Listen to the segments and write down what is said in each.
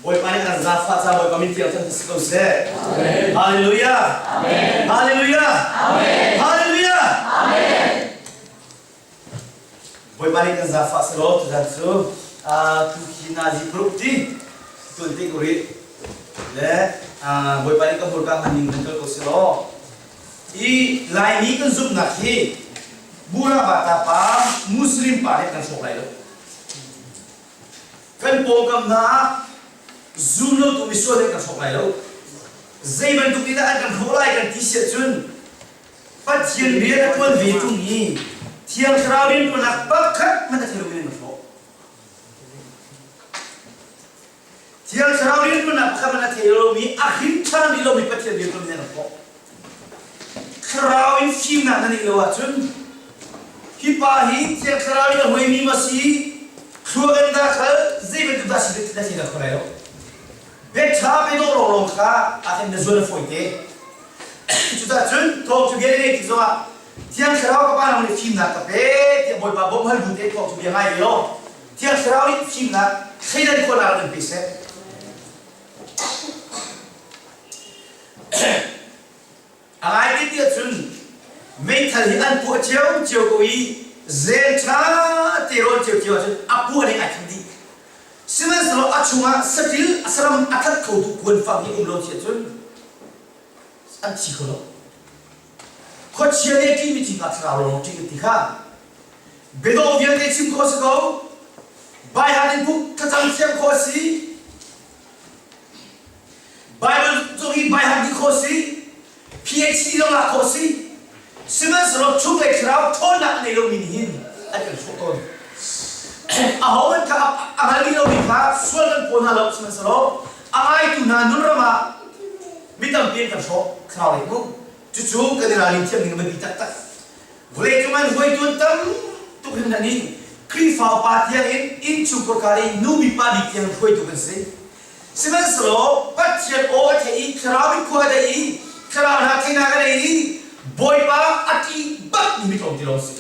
Bawipa nih kan zaangfah caah Bawipa min tiang cun si ko seh. Hallelujah. Hallelujah. Hallelujah. Bawipa nih kan zaangfah selaw tuzan cu tu khi nazi paruk ti tun te ko rih le Bawipa nih ka hmurka hman ning kan kal ko selaw i Laimi kan zumhnak hi Bura Bata pa Muslim pa nih kan hrawk lai lo. Kan pawngkam hna ah zum lotu misual nih kan hrawk lai lo. Zei bantuk nih dah an kan hrawh lai kan ti si ahcun Pathian rian a ṭuan ve ṭung i Thiang Thlarau rianṭuannak pakhat hmanh a thei lomi an hrawh. Thiang Thlarau rianṭuannak pakhat hmanh a thei lomi a hrin ṭhan rih lomi Pathian rianṭuan nih an hrawh. Thlarau in fimnak na neih lo ahcun hi pa hi Thiang Thlarau in a huaimi ma si thluak in dah khal zei bantuk dah si na thei dah kho lai lo. Biaṭha bedawh lawnglawng kha ah khin na zuan a fawi te. Cucaah cun thawng cu bia na ngeih tik zongah Thiang Thlarau ka pa nang nih fimnak ka pe tiah Bawipa bawmh hal bu te thawng cu bia ngai ve law Thiang Thlarau nih fimnak thleidan khawhnak in pe seh. A ngai ti ahcun meithal hi an puah ciocio ko i zel ṭha te rawn ciocio ahcun a puah ning ai khat dih. Sihmanhsehlaw a chungah saṭil a saram a that khotu kuanfang hi um lo si ahcun an thi kho lo. Khuachia nih a ṭihmi thi kha thlarau lawng ṭih an ti kha. Biadawh vialte chim khawh a si ko. Baihan in buk thlacam thiam khawh a si. Bible zong hi baihan dih khawh a si. PhD zong lak khawh a si. Sihmanhsehlaw chunglei thlarau ṭhawnnak a nei lomi nih hin an kan hrawh tawn. Aho kha a hngal rih lomi kha sual kan paw hna lo sihmanhsehlaw a ngaitu hna nunram ah mi tampi an kan hrawh thlarau lei mu. Cucu kan i ralrin thiam ding a biapi taktak. Vawleicung an hruaitu an tam tuk hin nan in Khrihfa upa tiang in innchungkhar kar i nu bik pa bik tiang hruaitu kan si. Sihmanhsehlaw Pathian aw a thei i thlarau in khua a dei i thlarau hna theinak a nei i Bawipa a ṭih bak mi mitlawm ti lawng si.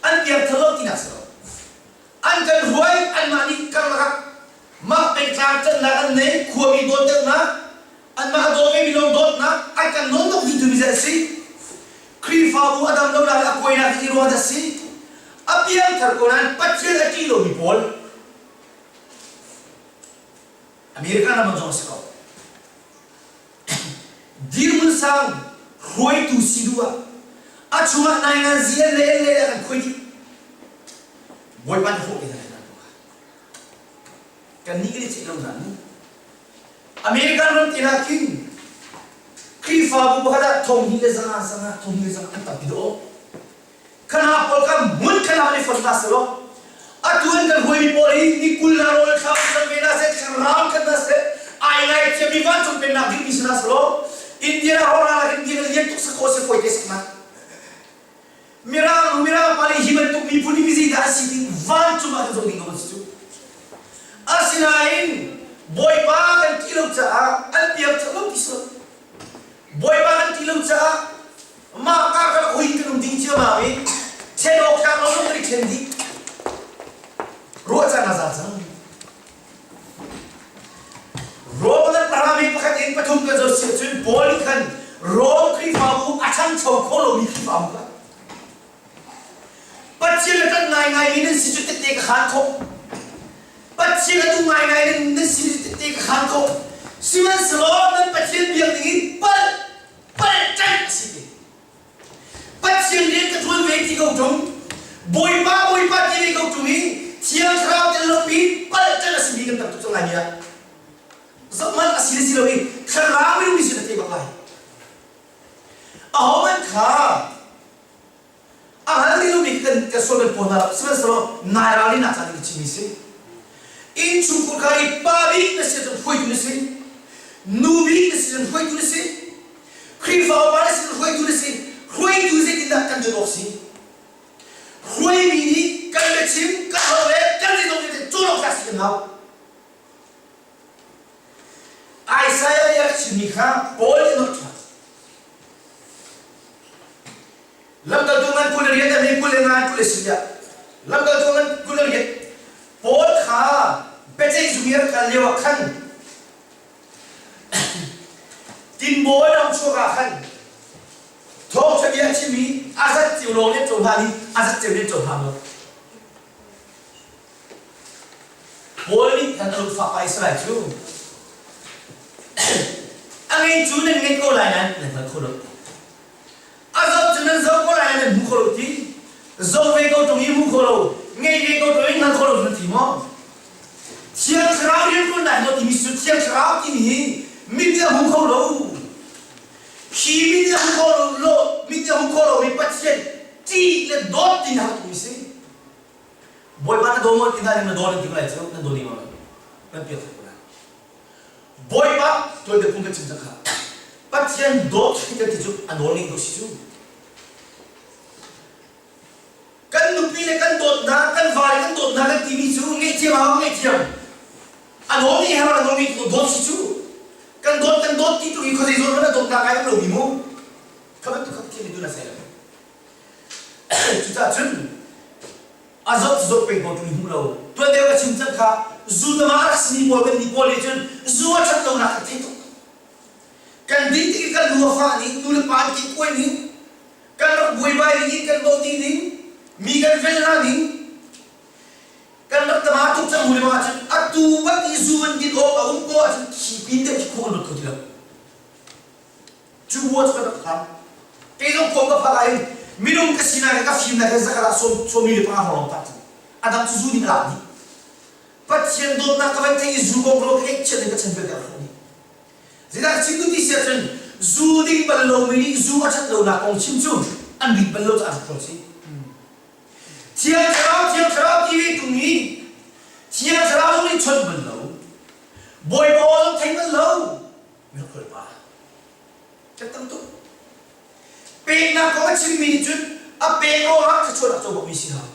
An piangthar lo tinak si lo. An kan hruai anmah nih karlak ah mah pengtlang cannak an nei khuami dawt deuhnak anmah a daw vemi lawng dawtnak an kan nawn tuk dihtu mi a si. Khrihfabu a dam lonak le a kuainak hi ruang a si. A piangthar ko nain Pathian a ṭih lomi pawl America ram zong a si ko. Dirhmun sang hruaitu si duh ah a chungah nainganzi an le an le an khuai dih. Bawipa nih hawh te hna Kan nih kan i ceih lo nain American ram te hna khin Khrihfabu pakhat ah thong hnih le zanga zanga thong hnih le zanga an tampi dawh. Khana pawl kha hmun khana an i fonh hna selaw atu an kan huaimi pawl hi ni 20 na rawl thla kan ve hna seh thlarau kan hna seh ai ngai thiammi vancung pennak dingmi si hna selaw India rawlral ah India lian tuk sakhaw se fawi te sak na Mirang mirang pa nih hi bantuk miphun hi mizi dah a si ti vancung ah kan zoh ding ko si cu asinain Bawipa kan ti lo caah an piang cang lo ti si lo Bawipa kan ti lo caah mah karlak hui kan um ding ciammam i ṭhen awk tlak lo kan i ṭhen dih. Ruah caan a za cang. Rom kan parami pakhat in pathum kan zoh si ahcun Paul nih khan Rom Khrihfabu a ṭhangcho kho lomi Khrihfabu kha Pathian a ṭanh ngaingaimi nan si cu tette ka khaan khawh. Pathian a duh ngaingai nan nan si cu tette ka khaan khawh. Sihmanhsehlaw nan Pathian biak ding in palh palh ṭanh a si ti. Pathian rian ka ṭuan ve ti ko ṭung. Bawipa Bawipa ti ve ko ṭung i Thiang Thlarau tel lopi palh ṭanh a simi kan tam tuk cang lai mi ah. Zohhmanh a si le si lo i thlarau minung nih sin a thei bak lai. Ahohmanh kha a hngal rih lomi kan kan sual kan paw hna lo sihmanhsehlaw nai ralrinnak caan in ka chimmi si. Innchungkhur kha i pa bik na si ahcun hruaitu na si. Nu bik na si ahcun hruaitu na si. Khrihfa upa na si ahcun hruaitu na si. Hruaitu zeitindah kan dawt awk si? Hruaimi nih kan biachim, kan holh le kan zeizong vialte cawn awk tlak si kan hau. Isaiah nih a rak chimmi kha Paul nih a nolh ṭhan. Lamkaltu ngan 28 a hme 25 20 si tiah lamkaltu ngan 28 Paul kha biaceih zung. chung i a kal lio ah khan Tinbawi ram chuak ah khan thawngṭha bia a chim i a zat cio lawng nih an cohlan i a zat cio nih an cohlang lo. Paul nih khan a lungfak pa Israel cu a ngei cu nan ngei ko lai nain nan hngal kho lo. A zoh cu nan zoh ko lai nain nan hmu kho lo ti. Zoh ve ko ṭung i hmu kho lo, ngei ve ko ṭung i hngal kho lo nan ti maw? Thiang Thlarau rianṭuannak hi timi cu Thiang Thlarau timi hi mit nih a hmu kho lo. Hi mit nih a hmu kho lo, mit nih a hmu kho lomi Pathian ṭih le dawt ti hna timi si. Bawipa na daw maw ti hna ning na daw nan ti ko lai cu nan daw ding maw nan piak ko lai. Bawipa tuan phung kan chim cang kha. Pathian dawt kan ti cu a nawl ngei ko si cu. Kan nupi le kan dawt hna, kan va le kan dawt hna kan timi cu ngaihthiam a hau ngaihthiam. A nawl nih her a nawl ngei tu dawt si cu. Kan dawt kan dawt ti tu hi khuazei zawn hmanh a dawtnak ai um lomi mu. Kha bantuk kha Pathian nih tu na sai lo. Cucaah cun a zawt zawt peng ko tu hmu lo. Tuan deuh ka chim cang kha zu tama a rak simi pawl kan nih pawl nih cun zu a ṭhat lonak kan thei tuk. Kan din tik i kan lu a fah ning, nu le pa an kikuai ning, kan rak buaibai ning in kan boti ning, mi kan vel hna ning, kan rak tama tuk cang hu le bang ahcun atu ban i zu an din awk a um ko ahcun khi pin deuh khi khua kan lut kho ti lo. Cu bu ah cu kan rak phan. Kei zong kuam ka phak ahhin minung ka sinak he ka fimnak he zakhat ah sawm sawmi le panga hrawng tak cu. A dang cu zu nih a lak dih. Pathian dawtnak ka van theih i zu kong ka ngeihchiat in ka chan vialte a hrawh dih. Zeidah ka chim duh ti si ahcun zu ding bal lomi nih zu a ṭhat lonak kong chim cu an rit bal lo caah a si. Thiang Thlarau, Thiang Thlarau ti ve tung i Thiang Thlarau zong nih chawnh bal lo, Bawipa aw zong thei bal lo, miracle pa. Kan tam tuk. Peknak kong a chimmi nih cun a pek ruangah thluachuahnak co bakmi si hau.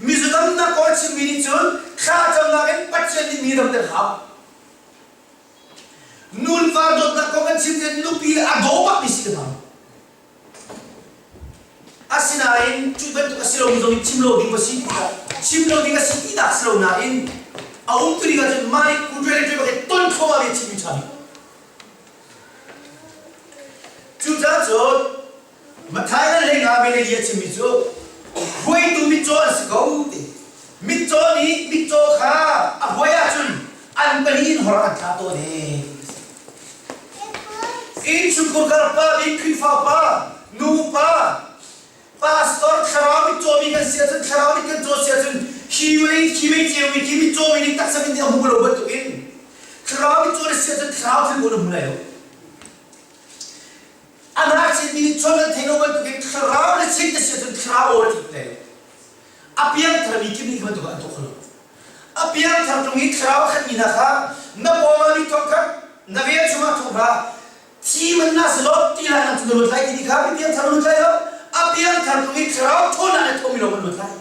Mizodamnak kong a chimmi nih cun thla camnak in Pathian nih mi damter hau. Nunfa dawtnak kong kan chim tikah nupi le a daw bakmi si kan hau. Asinain cu bantuk a si lomi zong nih chim lo ding va si tikah chim lo ding a si tinak si lo nain a um tu ding ahcun mah nih kuṭuai le ṭuai bak in ton thluahmah mi chimmi ṭha bik. Cucaah cun Matthai le hleinga ve le a chimmi cu hruaitu mitcaw an si ko ti. Mitcaw nih mitcaw kha a hruai ahcun an pahnih in hor an thlah tawn ee. Innchungkhar kar pa bik Khrihfa pa, nu pa, pastor thlarau mitcaw mi kan si ahcun thlarau mit kan caw si ahcun hi wei khi wei ceu mi khi mitcaw mi nih taksa min nih a hmu lo bantukin thlarau mitcaw na si ahcun thlarau thil ko na hmu lai lo. A ngakchia mi nih chon an thei lo bantukin thlarau le chin na si ahcun thlarau aw a tlik lai lo. A piangthar mi kip nih khi bantuk ah an tuah kho lo. A piangthar tung i thlarau a khatmi hna kha na pawng ah mi thong khat na vel chungah thong hra thi man na si lo ti lai nang cu na luat lai ti kha mi piangthar lut lai lo. A piangthar tung i thlarau thawnnak le thomi lawng an luat lai.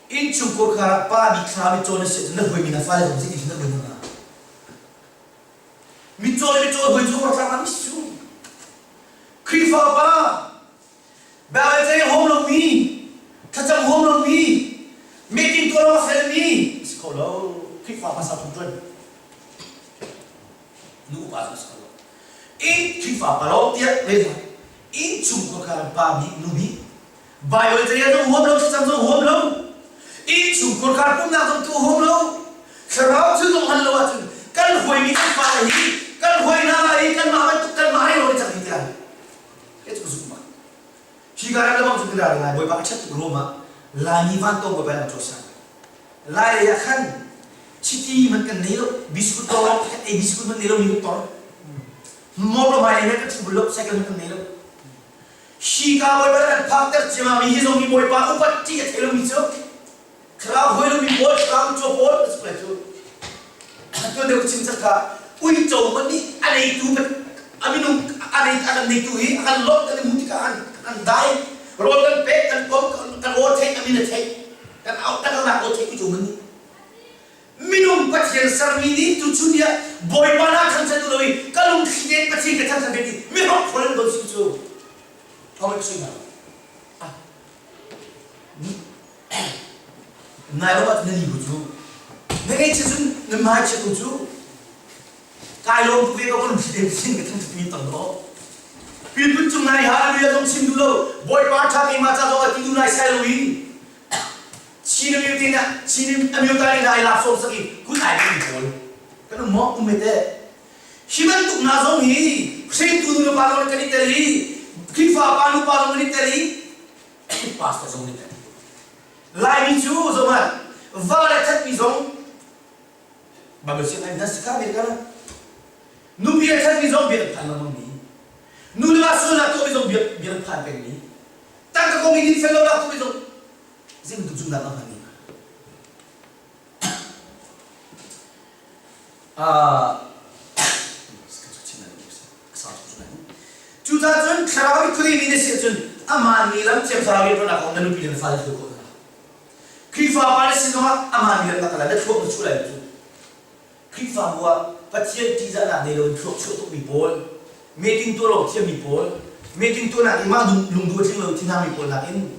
Innchungkhar kha pa nih thla mi cawn na si ahcun na huaimi na fale zong zeitin na huai hna? Mitcaw le mitcaw hoi cu rawtlang ah su. Khrihfa pa Baibal cei huam lomi, thlacam huam lomi, meeting tuah lawng a felmi si kho lo. Khrihfa hmasa phung ṭuan. Nu upa cu si kho lo. Inn Khrihfa pa lawng tiah rel hlah. Innchungkhar kha pa nih nu nih Baibal cei zong huam lo, thlacam zong huam lo, innchungkhar kha pumnak zong tu huam lo, thlarau thil zong hman lo ahcun kan huaimi kan fale hi kan huai hna lai i kanmah bantuk kanmah reng lo cang hi tiah ke cu zumh bak hi ka ram lamang cu ka lai bawipa a ṭhat tuk rom ah Laimi vantawng bawipa lam cawisan Lai lei ah khan chiti man kan nei lo biskut to kan ei biskut man nei lo mi kan tor motor mai lei kan thu lo cycle man kan nei lo Hi ka Bawipa kan phakter ciammam hi zong hi Bawipa upat ti a thei lomi cu thlarau hawi lomi pawl thlarau caw pawl a si cu tu deuh chim cak kha uico man nih a neitu a minung a nei a kan neitu hi a kan lawmh kan i hmuh tikah kan kan dai rawl kan pek kan kom kan aw theih a min a theih kan au kan aunak aw theih uico man nih Minung Pathian sermi nih tuchun ni ah Bawipa na thangṭhat u lo i ka lungthli tein Pathian ka thangṭhat ve ti mihrok khual an don si cu thawng ka soi hna. Nai lo ah na ni ko cu. Na ngeihchiat cun na hmai chiat ko cu. Kai lawm tuk ve ko kan thli sin ka thang mi tang do. Piput cung nai hallelujah zong chim duh lo. Bawipa tha keimah ca zong a ti duh nai sai lo i. Chin amiu te na Chin amiu ta ni na ai lak som sak i kun ai mi pawl. Kan um maw um te. Hi bantuk hna zong hi hringtu nu le pa zong kan i tel i Khrihfa pa nu pa zong kan i tel i pastor zong nih tel. Laimi cu zohhmanh va le thatmi zong Bible siang an si kha America ram. Nupi le thatmi zong bia an phan lengmang mi. Nu le va sualnak tuahmi zong bia bia an phan peng mi. Tangka kong i dinfel lonak tuahmi zong zei bantuk zumhnak a hman mi. Cucaah cun thlarau i khuadei mi na si ahcun amah nih lam thiang thlarau rianṭuannak kong na nupi le na fale hruai khawh hna. Khrihfa pa na si zongah amah nih lam na kal lai, na thluak na chuah lai lo cu. Khrihfabu ah Pathian ṭihzahnak nei loin thluak chuah tukmi pawl, meeting tuah lo thiammi pawl, meeting tuahnak i mah lungduh a tling lo thinhangmi pawl nakin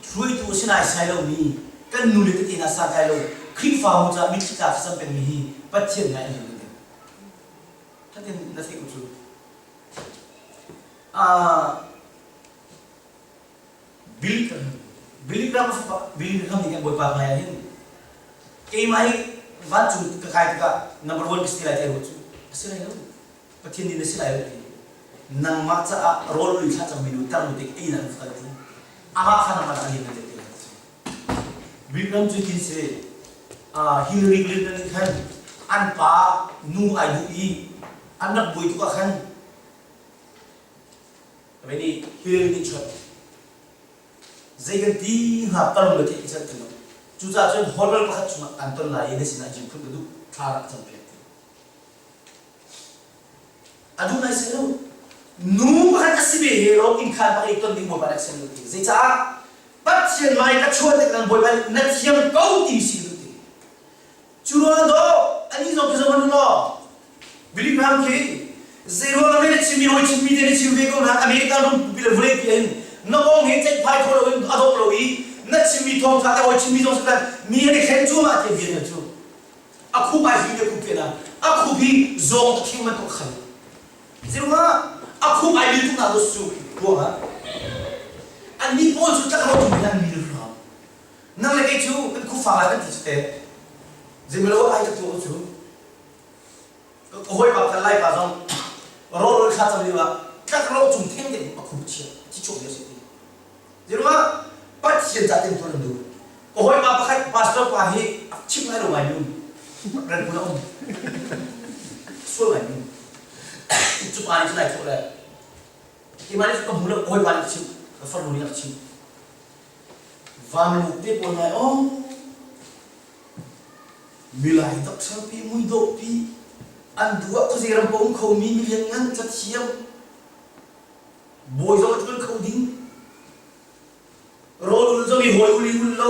hruaitu a si naisai lomi kan nu le tete hna santlai lo Khrihfabu caah mitthli tla thlacam pengmi hi Pathian ngai an liam ding. Thatin na theih ko cu. Uh, Billy Billy Graham Billy Graham nih kan Bawipa hmai ah hin keimah hi vancung ka kai tikah number one ka si lai ti ruah cu a si lai lo. Pathian nih na si lai lo ti. Nangmah caah rawl ul thla cangmi nu tar nu te ei na an kal ti. Amah kha nangmah an nan ti. Billy cu tin si Hillary Clinton nih khan an pa nu ai duh i an rak buai tuk ah khan Veni Hillary nih chot zei kan ti hnga kalung le theih ka chan ti lo. Cucaah cun hotel pakhat chungah kan ton lai i na sinah jim phun ka duh thla rak cam piak ti. A duh nai si lo. Nu pakhat a si ve he lawng innkhaan pakhat i ton ding Bawipa nih a sian lo ti. Zeicah? Pathian mai ka chuah tik nan Bawipa nih na thiam ko ti si duh ti. Cu ruang dawh ani zong khi zoh law Billy Graham khi zei ruang ah na chimmi hawi chimmi te na chim ve ko na America ram pupi le vawlei pi in na kong he ceihphai kho lo in a dawh lo i na chimmi thawngtha te hawi chimmi zong si mi an i thlen cuahmah ti bia cu a khup ai hli le khup te na a khup hi zawng ta thing bantuk a khal zeruang a khup ai bil tuk na lo su ruang ah an mi pawl cu tlak ro an mi ram nang le kei cu kan khufa lai kan ti cu te zeimalo ai ka tu cu ka hawi pa khan lai pa zong ro ro thla cam lio ah tlak ro cung theng te a khup chia thi chuak lio si ti Zeruangah Pathian ca temtuar an duh. Ka hawipa pakhat pastor pa hi a chim ngai lo ngai mi ran hmun a um. Sual ngai mi. Cu pa nih cun ai thawh le keimah nih ka hmu lo ka hawipa nih a chimh ka farnu nih a ka chimh. Vanluk te pawl ngai aw milai doctor pi muidawh pi an duh ah khuazei ram pa um kho mi milian ngan cathiam Bawi zong a ṭuan kho ding. Rawl ul zong i hawi ul i ul lo,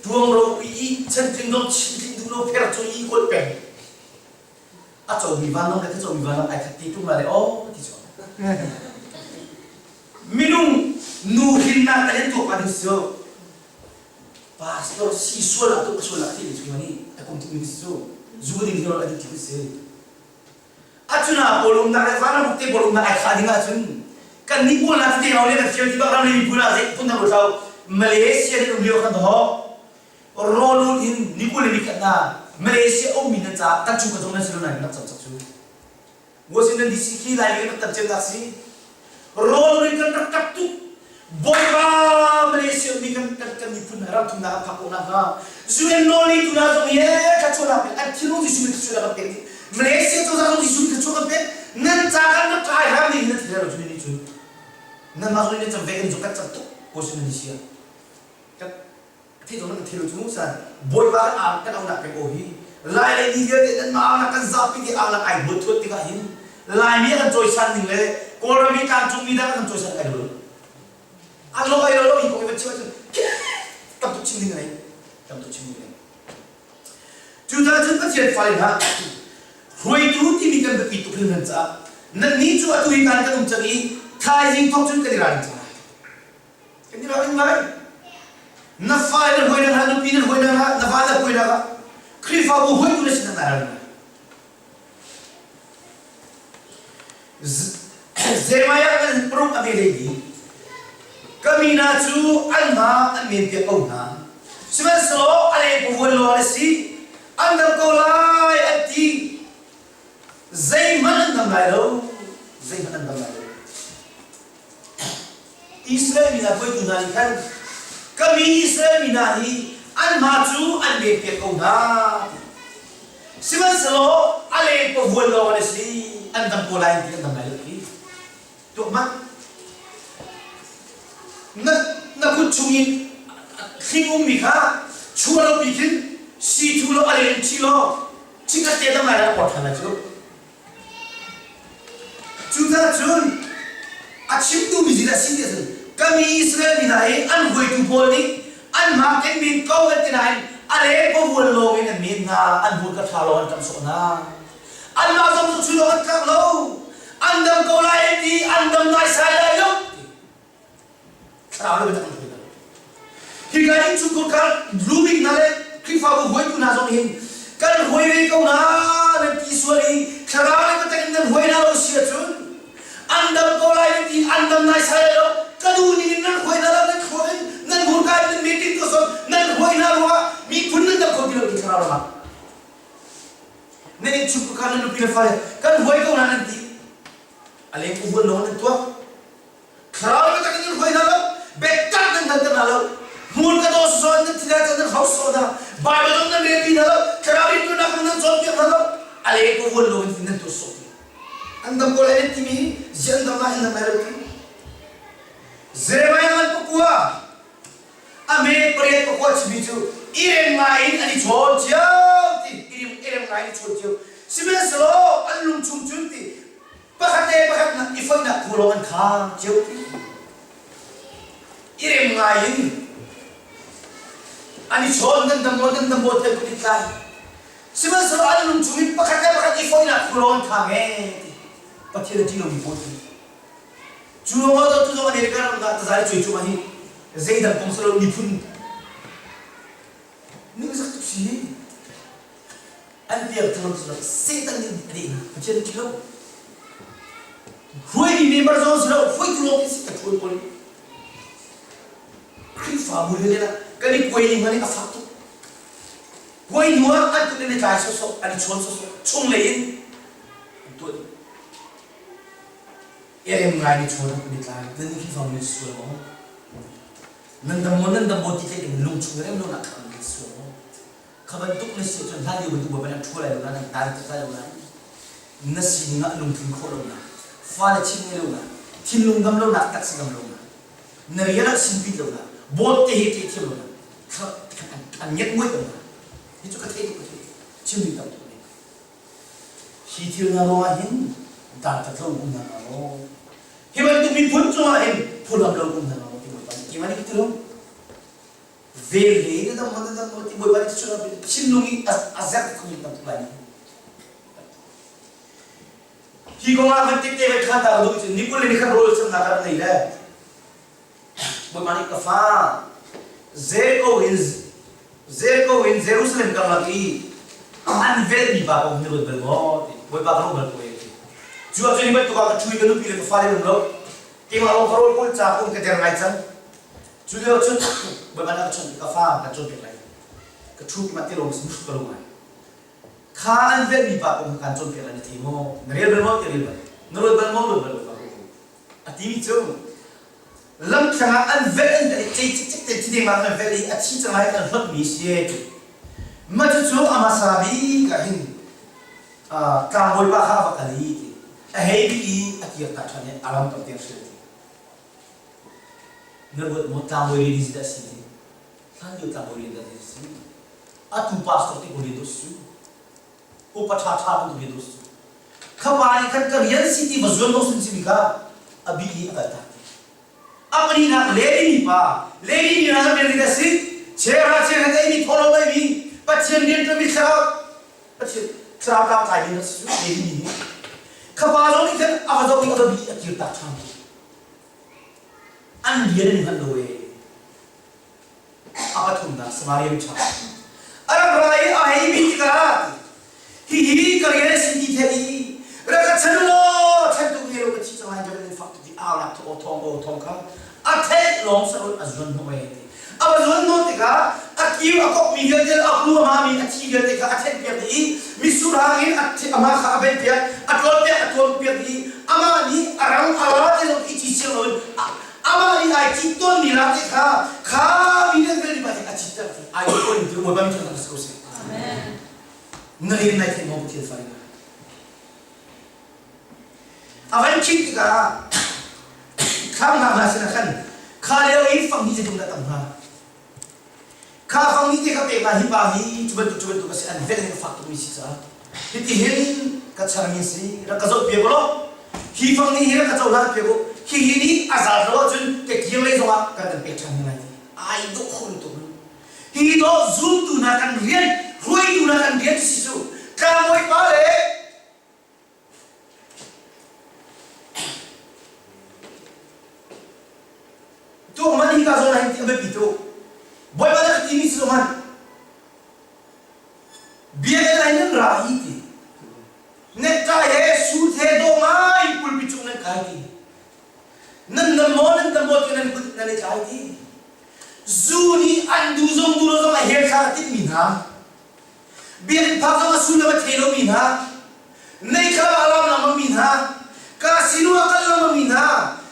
ṭuang ro ui i chantling zong chintling duh lo pher cu i kawl peng. A comi vanlawng le ka comi vanlawng ai khat ti ṭung la le aw ti cu. Minung nu hrinnak kan in tuak pa ding si cu. Pastor si sual ah tu sual ah ti ni chung ni a kum tuk mi si cu. Zu ding hi a dik ti si. Acuna pawl umnak le vanram te pawl umnak ai khah ding ahcun kan nih pawl hna tete hau le kan fial ti bak ram le miphun ah zei phun dang lo Malaysia nan um lio khan ho rawlul in ni 20 le ni khat hna Malaysia ummi nan caah kan chung ka zong nan si lo nain rak cam cak cu Washington DC khi lai kan rak tam cemnak si Rawl in kan rak tap tuk. Bawipa Malaysia mi kan kan kan miphun ram thumnak an phak khawh nakhnga UN nawlngeitu hna zong hi thluachuahnak pek an thinlung Jesuh nih thluachuahnak kan pek dih. Malaysia cozah zong Jesuh nih thluachuah kan pek. Nan ca kan rak kai hram nih hin nan thil lo cu nih cun nanmah zong nih cam ve kan zong kan cam tuk Washington DC ah. Thi zong nan thil cu san Bawipa kan ang kan aunak pek aw hi Lai le ni vialte nan mah aunak kan zapi ti aunak ai buat thuat tikah hin Laimi kan cawisan ning le Kawlram i tlangcung mi dang kan cawisan ai lo a lo ai lo lo hi kong i van chim ahcun tam tuk chim ding a nei tam tuk chim ding a nei cucaah cun Pathian fale hna hruaitu timi kan biapi tuk hringhran caah nannih cu atu hi kan kan um cang i thaizing thawk cun kan i ralring cang lai Kan i ralring lai. Na fale na hruai hna, nupi na hruai hna, na va na hruai hna, Khrihfabu hruaitu na si hna lai. Jeremiah kan paruk a ve lei ka mi hna cu an hma an men piak ko hna. Sihmanhsehlaw a leng pavuan lawng an si, an dam ko lai an ti. Zeihmanh an dam lai lo, zeihmanh an dam lai lo. Israel mi hna hruaitu hna nih khan ka mi Israel mi hna hi an hma cu an men piak ko hna. Sihmanhsehlaw a leng pavuan lawng an si, an dam ko lai ti an dam lai lo ti. Tuah hmanh. Na, na kut chung i hling ummi kha chuah lo pi khin si thu law a leng in ṭhi law chikhat te dam lai la a ṭhan lai cu. Cucaah a chimtu mi zeidah a si ti ahcun ka mi Israel mi hna hi an hruaitu pawl nih an hma ken min ko an ti nain a le pavual lawng in an men hna, an hmurka ṭha lawng an ṭamh sawh hna. Anmah zong cu cu lawng an tlak lo. An dam ko lai an ti, an dam naisai lai lo. Thlarau le biatak an hruai hna. Hika innchungkhar kha lubik hna le Khrihfabu hruaitu hna zong hin kan hruai ve ko hna nan ti sual i thlarau le biatak in nan hruai hna lo si ahcun an dam ko lai nan ti an dam naisai lai lo ka duh ning in nan hruai hna lo nan thluak in nan hmurka in nan meeting tuah sawn nan hruai hna ruangah miphun nan dam kho ti lo ti thlarau ramah nan innchungkhar kha nan nupi le fale kan hruai ko hna nan ti a leng uvuan lawng nan tuah Thlarau biatak in nan hruai hna lo, biatak nan hngalter hna lo. Hmur ka daw sawn nan thila can nan hau sawh hna. Bible zong nan relpi hna lo, thlarau rintuannak zong nan cawnpiak hna lo. A le ko vuan lo in nan tuah sawh. An dam ko lai nan timi hi an dam lai an dam lai lo ti. Jeremiah ngan pakua a me pariat pakua chimi cu i rem ngai in an i chawn cio ti i rem ngai in i chawn cio sihmanhsehlaw an lung chung cun ti Pakhat le pakhat nak i foihnak phu lawng an khang cio ti. I rem ngai in an i chawn nan dam maw nan dam maw tiah kut i tlai. Sihmanhsehlaw an lung chung in pakhat le pakhat i foihnak phu lawng an khang ee ti. Pathian a ṭih lomi pawl cu. Cu ruangah cun tu zong America ram dah tazai cuai cu hi zeidang kong si lo miphun ningzak tuk si hi. An piangthar cu Satan nih a deh hna. Pathian a ṭih lo. Hruaimi member zong si lo, hruaitu lawng si ka ṭuan pawl. Khrihfabu le ah kan i kuai ning hmanh a fak tuk. Kuai hnu ah an kut in i tlai sawsawh, an i chawn sawsawh, chunglei in an tuah dih. Erem ngai ni chawn an i tlai. Nan Khrihfabu nan sual maw? Nan dam maw, nan dam maw ti theih in lung chung rem lo nak kha nan sual maw? Kha bantuk na si ahcun hlan lio bantuk bawipa nih an ṭhua lai lo nain an dan tuk lai lo nain na sining ah lungthin khawh lonak, fale chimh ngei lonak, thinlung dam lonak, taksa dam lonak, na rian ah sinpit lonak, bawt te he ṭeh thiam lonak, an nget muai ko hna. Hi cu ka theih tuk ka theih. Chim ding tam tuk ne. Hi thil hna ruangah hin dantat lo um hna maw? Hi bantuk miphun cungah hin phuhlam lo um hna maw ti Bawipa nih keimah nih ka ti lo. Vel le na dam na dam ti Bawipa nih cucu thinlung i a zerh khun tam tuk lai ni. Hi kong ah van tette vai khan ta ka duh cu ni 20 le ni khat rawl chamnak ka rak nei le Bawipa nih ka fa Jericho in Jericho in Jerusalem karlak i an velhmi pa kong hi na ruat bal maw ti Bawipa ka ruat bal ko e ti cu ah cun hi bantuk ah ka ṭhu i ka nupi le ka fale um lo keimah lawng ka rawl kawl ca ka um ka der ngai cang Cu lio cun Bawipa nih a ka chawnh i ka fa kan cawnpiak lai. Ka ṭhu mah ti lawng sin ka lung ai. Kha an velhmi pa kong kha kan cawnpiak lai na thei maw? Na rel bal maw? Ti rel bal. Na ruat bal maw? Ruat bal lo ka ko. A timi cu lamthlang ah an velh an velh i cei cikcek te thi dengmang an velh i a thi cang lai an hlonhmi si e ti. Mah cucu a hmasa bik ah hin tlangbawi pa kha a va kal i ti. A hei bih i a kir ta ṭhan i a ram tam te a hrilh ti. Na ruat maw tlangbawi rian hi zeidah a si ti? Hlanlio tlangbawi rian dah zei a si? Atu pastor te ko rian dawh si cu. Upa ṭhaṭha bantuk rian dawh si cu. Kha pa nih khan ka rian si ti va zuan dawh sin simi kha a bih i a kaltak ti. A pahnihnak Levi mipa, Levi mi hna rian zeidah a si? Cheuhra cheukhat eimi thawhlawm eimi Pathian rianṭuanmi thlarau Pathian thlarau tlangtlai mi a si cu Levi mi nih. Kha pa zong nih khan a va zoh i a va bih i a kirtak ṭhan ti. An rian an i hngalh lo ee. Samaria mi ṭha. A rak ra i a hei bih tikah hihi ka rian a si ti theih i rak ka chan law chantu ngei lo ka thi cang lai ka in fak tuk i aunak aw thawng aw thawng kha a theih lawng sa a zuan hnawh ai ti. A va zuan hnawh tikah a kiu a kokmi vialte le a hnu a mami a thi vialte kha a thenhpiak dih i mitsur hang in amah kha a benhpiak, a ṭawlpiak, a tuampiak dih i amah nih a rang a la ti lo i ci siang loin amah nih ai cit tawnmi la te kha kha mi nan vialte pa a citter ti ai tuan ti Bawipa mi thangthat si ko seh. Na rian nai theih maw Pathian fale hna? A van chim tikah thlam hna hna sinah khan kha lio i fang hi zeitin dah tam hnga? Kha fang nih te ka pek hna hi pa hi cu bantuk cu bantuk a si an velh ning a fak tukmi si caah hitihin ka charmi si rak ka zoh piak law hi fang nih hi rak ka cohlan piak u hihi nih a zaat lo ahcun ka kir lei zongah kan kan pek ṭhan hna lai ti ai dawh kho tuk hi dawh zumtu hna kan rian hruaitu hna kan rian si cu tlangbawi pa le Tuah man hi ka zawn ah hin ti a biapi tuk. Bawipa nih a ka timi si hmanh biakinn ah hin nan ra hi ti. Necktie he suit he dawh ngai pulpit cung nan kai ti. Nan dam maw nan dam maw ti nan kut nan i tlai ti. Zu nih an duh zong duh lo zong a hel thla a timhmi hna. Biakinn phak zong a sullam a thei lomi hna, meikhala a lam lengmangmi hna, casino a kal lengmangmi hna,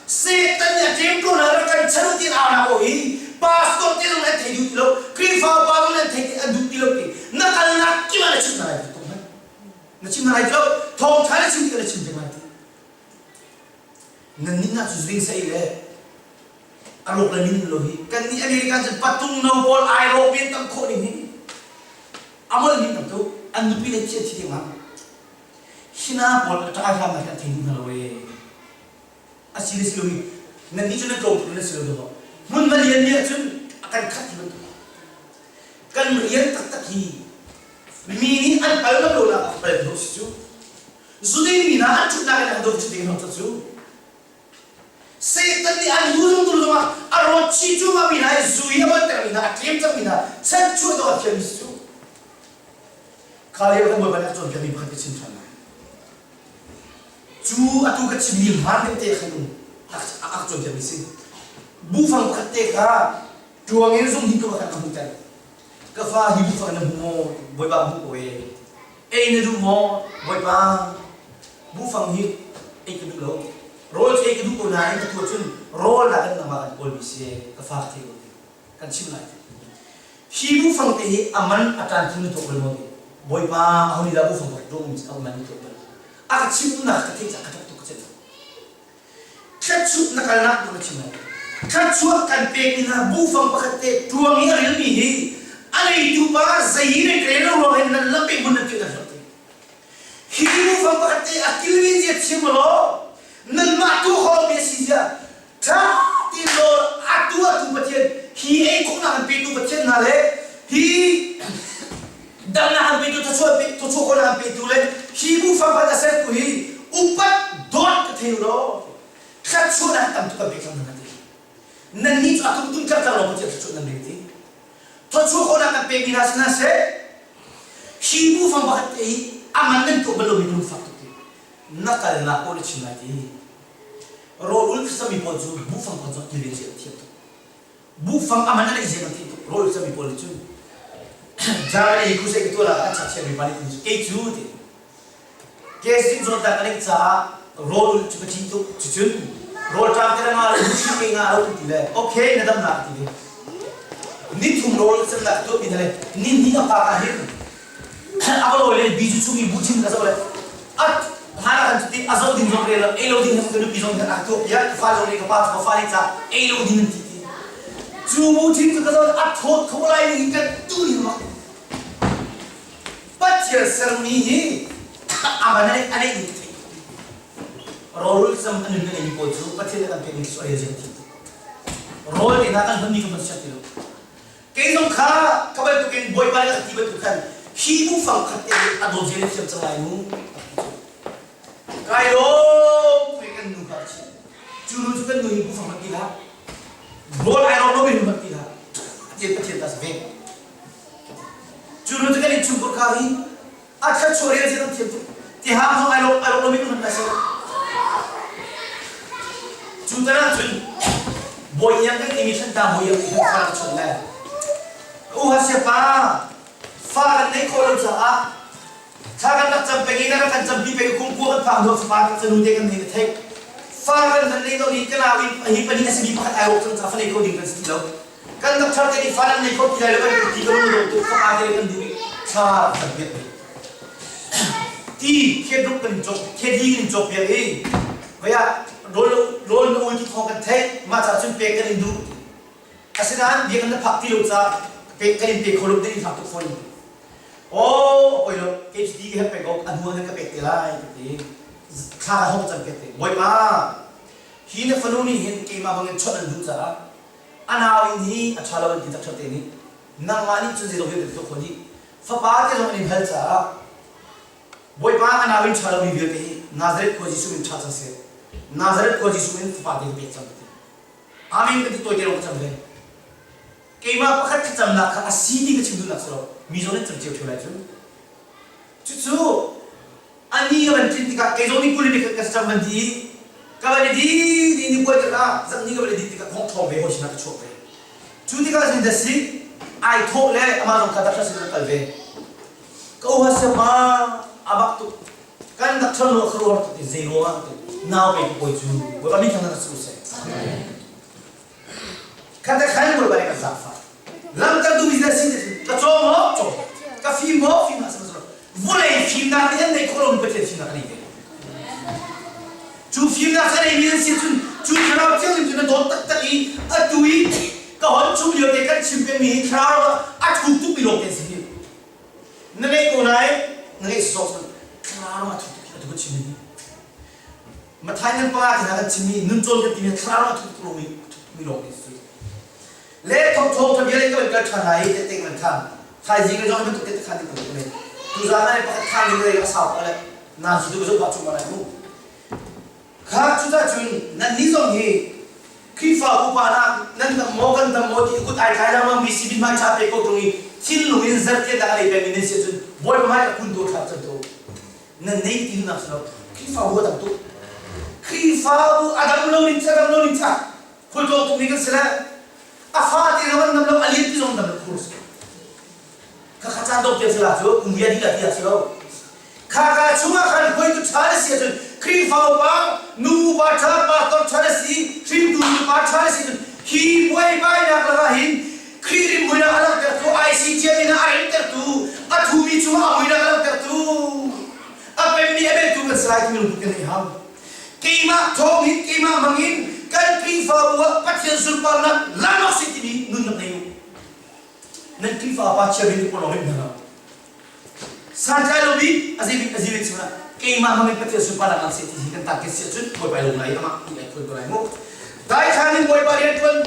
Satan nih a ṭemṭaw hna rak kan chan u ti au hna ko hi pastor te zong an thei duh ti lo, Khrihfa upa zong an thei an duh ti lo ti na kalnak kip ah na chim hna lai ti na chim hna lai ti lo, thawngṭha na chim ti na chim peng lai ti. Nan nih na cu zing sai le a rawk le min lo hi kan nih American cun patung no pawl ai rawk men tam khawh ning hi amol min tam tu an nupi le thi thi ding ha hina pawl a ṭai hlam na kan thei hna lo e a si le si lo hi nan nih cun nan tlawm tuk na si lo do hmun va lian mi ahcun a kan khat hi bantuk kan rian taktak hi mi nih an pal lo lo nak a pal lo si cu zuding mi hna an ṭhutnak in an dawt ding hna cu Satan nih an hu zung zung ah a rawt chi cu ma mi hna i zu i a banter mi hna a tlem cang mi hna chanchuah dawh a thiam mi si cu kha lio kan Bawipa nih a cawnpiak mi pakhat ka chim ṭhan lai cu atu ka chimmi hmaan deuh te khan a ka cawnpiak mi si bufang pakhat te kha ṭuang in zung hi ka khan ka hmuhter ka fa hi bufang na hmu maw Bawipa hmu ko e ei na duh maw Bawipa Buhfang hi ei ka duh lo. Rawl cu ei ka duh ko nain atu ahcun rawl ah kan nangmah kan kawlmi si ka fa ka thei ko ti kan chimh lai. Hi buhfang te hi a man a ṭan phun na tuak bal maw ti? Bawipa aho nih dah buhfang ka rak a man na tuak bal? A ka chimh duhnak ka theih caah ka ṭap tuk ka celh lo. Thluachuah na kalnak tu na chim lai. Thluachuah kan pekmi hna buhfang pakhat te ṭuang i a rilmi hi a neitu pa zei in an rel lo ruang hin nan lamh hmun nan tuah nan hlawt. Hi nu pakhat te a kilvin zia thiam law nanmah tu hawlmi a si zia ṭha ti law atu atu Pathian hi ei khawhnak an petu Pathian hna le hi damnak an petu thluachuah thluachuah khawhnak an petu le hi bufang pakhat a sertu hi upat dawt ka thei law thluachuahnak tam tuk kan pek cang hna ti nannih cu a tum tum tlar tlar law Pathian thluachuah nan rel ti Thawchuah khawhnak kan pekmi hna si hna seh, hi bufang pakhat te hi a man nan tuah bal lomi ka lungfak tuk ti. Na kalnak paoh na chim lai ti. Rawl ul sami pawl cu bufang pakhat cu kilven zia an thiam tuk. Bufang a man an ei zia an thiam tuk. Rawl ul sami pawl nih cun Germany crusade ka tuah lah an chakchiami pa nih cu kei cu ti. Kesing zawtnak ka neih caah rawl cu ka ṭih tuk. Cucun rawlṭam te nga lo, hri ke nga lo ti le okay na dam na ti le nithum rawl cemnak ka tuahmi hna le ni hnih a phak ah hin a va lawi le bi cu chung i buchin ka zoh le a hlan ah khan cuti a zoh ding zong rel lo ei lo ding ka nupi zong khan a tuah piak ka fa zong nih ka pa cu ka fa nih ca ei lo ding an ti ti cu buchin cu ka zoh a thawt kho lai ning kan tu ning mak Pathian sermi hi a man a neih ning ka theih. Rawlrul cam a nun na ngeimi pawl cu Pathian nih kan pekmi cu a rel zia thim tuk. Rawl te hna kan hmanmi kan van siang ti lo. Kei zong kha ka bantukin Bawipa nih a ka ti bantuk khan hi bufang khat te a dawt zia na thiam cang lai mu. Kai lawm tuk kan nu kha a chim. Cu nu cu kan nu hi bufang hmanh ti hlah. Rawl ai rawk lomi hmanh ti hlah. Pathian Pathian ta si ve. Cu nu cu kan innchungkhar kha hi a thluachuah rel zia kan thiam tuk. Tihang zong ai lawm ai lawm lomi kan hman si. Cu tan ahcun bawi iang kan timi Thlantlang bawi iang nih fa ka chawnh lai. Ka u Hasiapa fa kan neih khawh lo caah thla kan rak cam peng i na rak kan campi peng i kum kua kan phak hnu fapa kan fanu te kan nei na theih. Fa kan van nei lo i ka nau in hi pahnih a simi pakhat ai rawk cang caah fa nei kho ding kan si ti lo. Kan doctor te nih fa nan nei kho ti lai lo kan ti ka lung dong tuk fapa te kan duh i thla kan piak ve. Ti khiat ruk kan cawk khiat li kan cawk piak i vaya rawl rawl na ul ti thawng kan theih mah ca cun pek kan in duh. Asinain bia kan na phak ti lo ca pek kan in pe kho lo din in fak tuk fawn. Oh poi lo HD he pek ko a hnu an ka pek te lai ti thla ka hong cam piak te. Bawipa hi na fanu nih hin keimah bangin chawnh an duh caah a nau in hi a ṭha lo an ti tak te nih nangmah nih cun zeizong vialte tuah khawh dih fapa te zong an in hal caah Bawipa a nau in ṭha lomi vialte hi Nazareth khua Jesuh in ṭha cang seh Nazareth khua Jesuh in fapa te ka pek cang ka ti Amen ka ti tawi te lawng ka cam ve keimah pakhat thlacamnak kha a si ti ka chim duhnak si lo mi zong nih cam cio ṭheo lai cu cucu ani ka van tlin tikah kei zong nih kul in ka cam van ti i ka van i di ni ni kuai tikah zang ni ka van i din tikah thong thawng ve hawi sinah ka chuak ve cu tikah sin da si ai thawh le amah zong kha doctor sin kal ve ka uha siapa abak tuk kan doctor lo ka ruar tuk ti zei ruangah ti nau pe poi cu bawipa min thang na su se Khat le khan Bawipa nih kan zaangfah. Lamkaltu business si ka caw maw caw ka fim maw fim ah sihmanhsehlaw vulei fimnak nih an neih khawh lomi Pathian fimnak a nei ve. Cu fimnak a neimi an si cun cu thlarau thianghlim cu na dawt taktak i atu i ka hon chung lio te kan chim pengmi hi thlarau a thuk tukmi lawng te an si hi. Na ngeih ko nain na ngeih sawk cun thlarau a thuk tuk atu ka chim hi. Mathai nan panga te hna kan chimmi nuncawn kan timi thlarau a thuk lomi thukmi lawng te si. Le thawngthawng tha bia le kan kal than lai i tete kan than. Thaizing le zong bantuk te khan ding kan le. Tuzaan ah pakhat khan ding le a sau pa le na zu tu zo pa chung ma lai mu. Kha cuta cun nan ni zong hi Khrihfa upa na nan dam maw kan dam maw ti kut ai thlai lengmang mi si bin hmai tha pe ko tung i thinlung in zartian dah a lei peng mi nan si cun Bawipa hmai ka kun tu thlap chan tu. Nan nei ti nak si lo Khrihfabu a dam tuk Khrihfabu a dam lo ning a dam lo ning ca khualtlawng tuk mi kan si le a fa te zong an dam lo a lian ti zong dam lo khur si kha kha caan dong tiang si la cu kum bia dih la ti si lo kha ka chungah khan hruaitu ṭha na si ahcun Khrihfa upa nu upa ṭha pastor ṭha na si hringtu nupa ṭha na si cun hi buaibainak lakah hin Khrih rimhmuinak a langhtertu ICTM in a rimtertu a thumi cungah a muinak a langhtertu a pemmi a beltu kan si lai timi lungput kan ngeih hau. Keimah thawng hin keimah hmangin kan Khrihfabu ah Pathian sunparnak langhnak si timi nunnak nei u. Nan Khrihfa pa chia bin ko lawng hna. Santlai lo bik a zei bik a zi bik chungah keimah hmangin Pathian sunparnak lang seh ti hi kan target si ahcun Bawipa lung lai amah ti lai phuan ko lai mu. Daithlan in Bawipa rianṭuan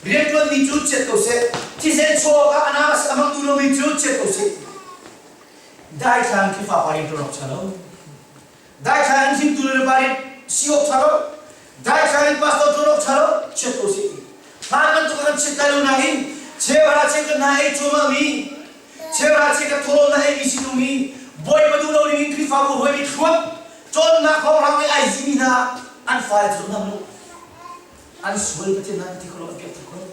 Rianṭuanmi cu chiat ko seh, thisen chuah awkah a nam a hmang duh lomi cu chiat ko seh. Daithlang Khrihfa pa rianṭuan awk ṭha lo. Daithlang in hringtu nu le pa rian si awk ṭha lo. Daithlang in pastor ṭuan awk ṭha lo, chiat ko seh ti. Hlan bantuk kan chiat lai lo nain cheuhra cheukhat hna ei cuahmahmi, cheuhra cheukhat thawhlawm hna eimi si ṭungmi, Bawipa duh lo ding in Khrihfabu hruaimi thluak cawnnak hawrang i ai zimi hna an fale cu zum hna hmuh. An sual Pathian hna ti kho lo an piak ti kho lo.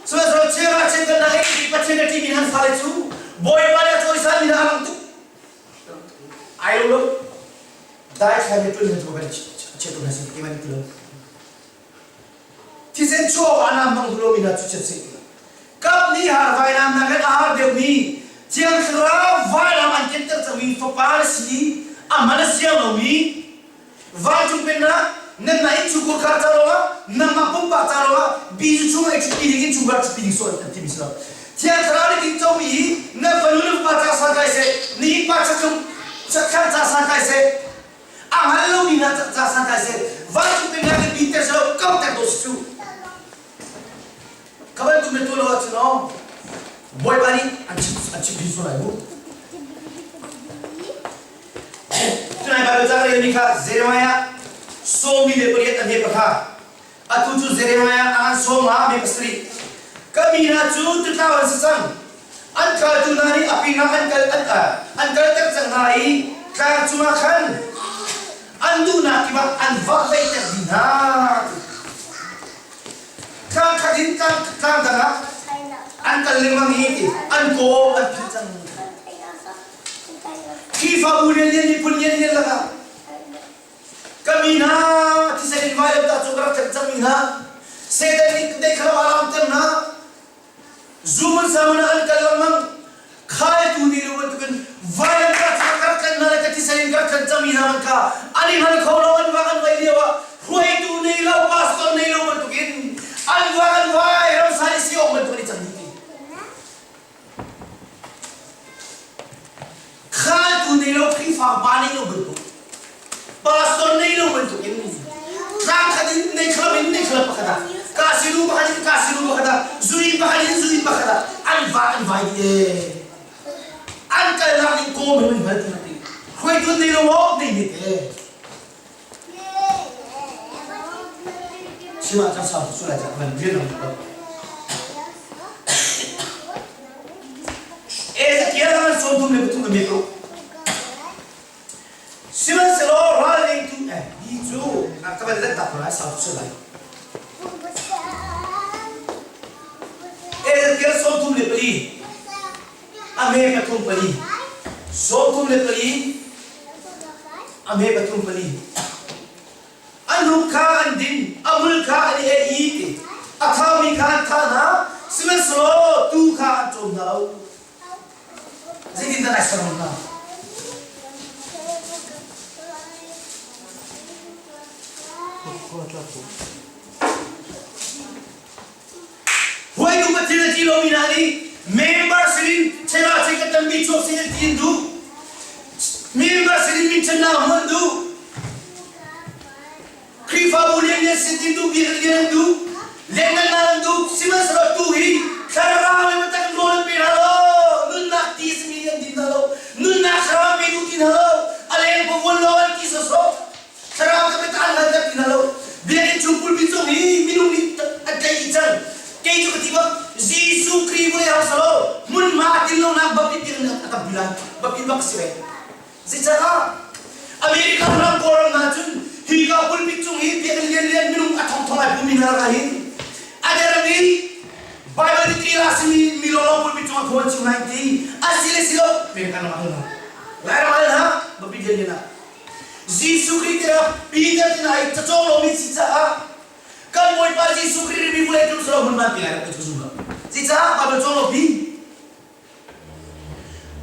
Sihmanhsehlaw chiara chiat na hei Pathian na ṭihmi an fale cu Bawipa le a cawisan mi hna a lang tuk. Ai lo lo. Dai thla mi ṭun cu kan chiat hna sin ti man ti lo. Thisen chuak ah nam hmang duh lomi hna cu chiat seh ti lo. Kap ni har vainam na kan a har deuhmi Thiang Thlarau vainam an kenter cangmi fapa na si a man a siang lomi Vancung Pennak nanmah innchungkhar kha ca lawngah nangmah pumpak ca lawngah bizu chungah i ṭhutpi ding innchungkhar ṭhutpi ding sual an timi si lo. Thiang Thlarau nih tincomi hi na fanu na fapa ca santlai seh, na innpa chakchung chakthlang ca santlai seh, a hngal lomi hna ca santlai seh, vancung Pennak in binter seh law kauter dawh si cu. Kha bantuk na tuah lo ahcun aw Bawipa nih an chim an chim hrin sual lai mu. Tunai Baibal ca ka relmi kha Jeremiah sawmi le pariat a hme pakha. Atu cu Jeremiah a ngan sawm nga hme pasarih. Ka mi hna cu tutlau an si cang. An khaltu hna nih a pingah an kal an, an kalter cang hna i tlang cungah khan an duhnak kip ah an vahveihter dih hna. Tlang khat in tlang, tlang dang ah an kal lengmang i ti an kaw an phih cang. Khrihfabu lianlian miphun lianlian lakah Ka mi hna thisen in vailamtah cu ka rak tlenh cangmi hna Satan nih dei kha a lamter hna Zumun samun ah an kal lengmang Khaltu nih lu bantukin vailamtah cu ka rak tlenh hna le ka thisen in ka rak tlenh cangmi hna man kha an i hngal kho lo an vak an vai lio ah hruaitu nei lo pastor nei lo bantukin an vak an vai ramsa nih si awk bantuk an i cang dih Khaltu nei lo Khrihfa pa nei lo bantuk pastor nei lo bantuk in tlang khat in nei khalam in nei khalam pakhat ah kasiru pakhat in kasiru pakhat ah zui pakhat in zui pakhat ah an va an vai dih ee an kalnak ning kawm he man hngal ti ti hruaitu nei lo awk nei ne te chim ah cang sau sulai cang man rian lam Ezekiel ah 33 le 3 Sihmanhsehlaw ralringtu eh hi cu ka van let tak lai sau sulai Ezekiel 34 a hme pathum pali 34 a hme pathum pali an rum kha an din a hmul kha an i ei i ti a thaumi kha an thah hna sihmanhsehlaw tuu kha an cawm hna lo zeitindah nai ser hna Huaitu Pathian a ti lomi hna nih member sinin chela che ka tampi chuak sin an ti an duh. Member sinin minchannak hmuh an duh. Khrihfabu lianlian sin tin duh biakinn lian an duh. Lianngannak an duh. Sihmanhsehlaw tu hi thlarau in biatak in rawl an pe hna lo. Nunnak ti a simi an din hna lo. Nunnak thlarau an pe duh ti hna lo. A leng pavuan lawng an ti sawsawh. Thlarau ka biata an hngalter ti hna lo. Biakinn chung pulpit zong hi minung nih an tlaih dih cang. Kei cu ka ti bak, Jesuh Khrih vulei hau salo, hmunhma a tin lonak bapit tiang a tampi lai. Bapit bak si ve. Zeicahah America ram Kawlram hna cun hika pulpit cung hi biakinn lianlian minung a thongthong ai pumi hna lakah hin a dermi Bible nih tila simi mi lawnglawng pulpit cung ah phung an chim lai ti a si le si lo America ram ah hal hna. Lairam hal hna bapit lianlian ah Jesuh Khrih tiah Peter nih ai cacawng lomi si caah kan Bawipa Jesuh Khrih rimi vulei tlung silo hmunhma ti lai lo ka zum lo. Cucaah Bible cawng lo pi.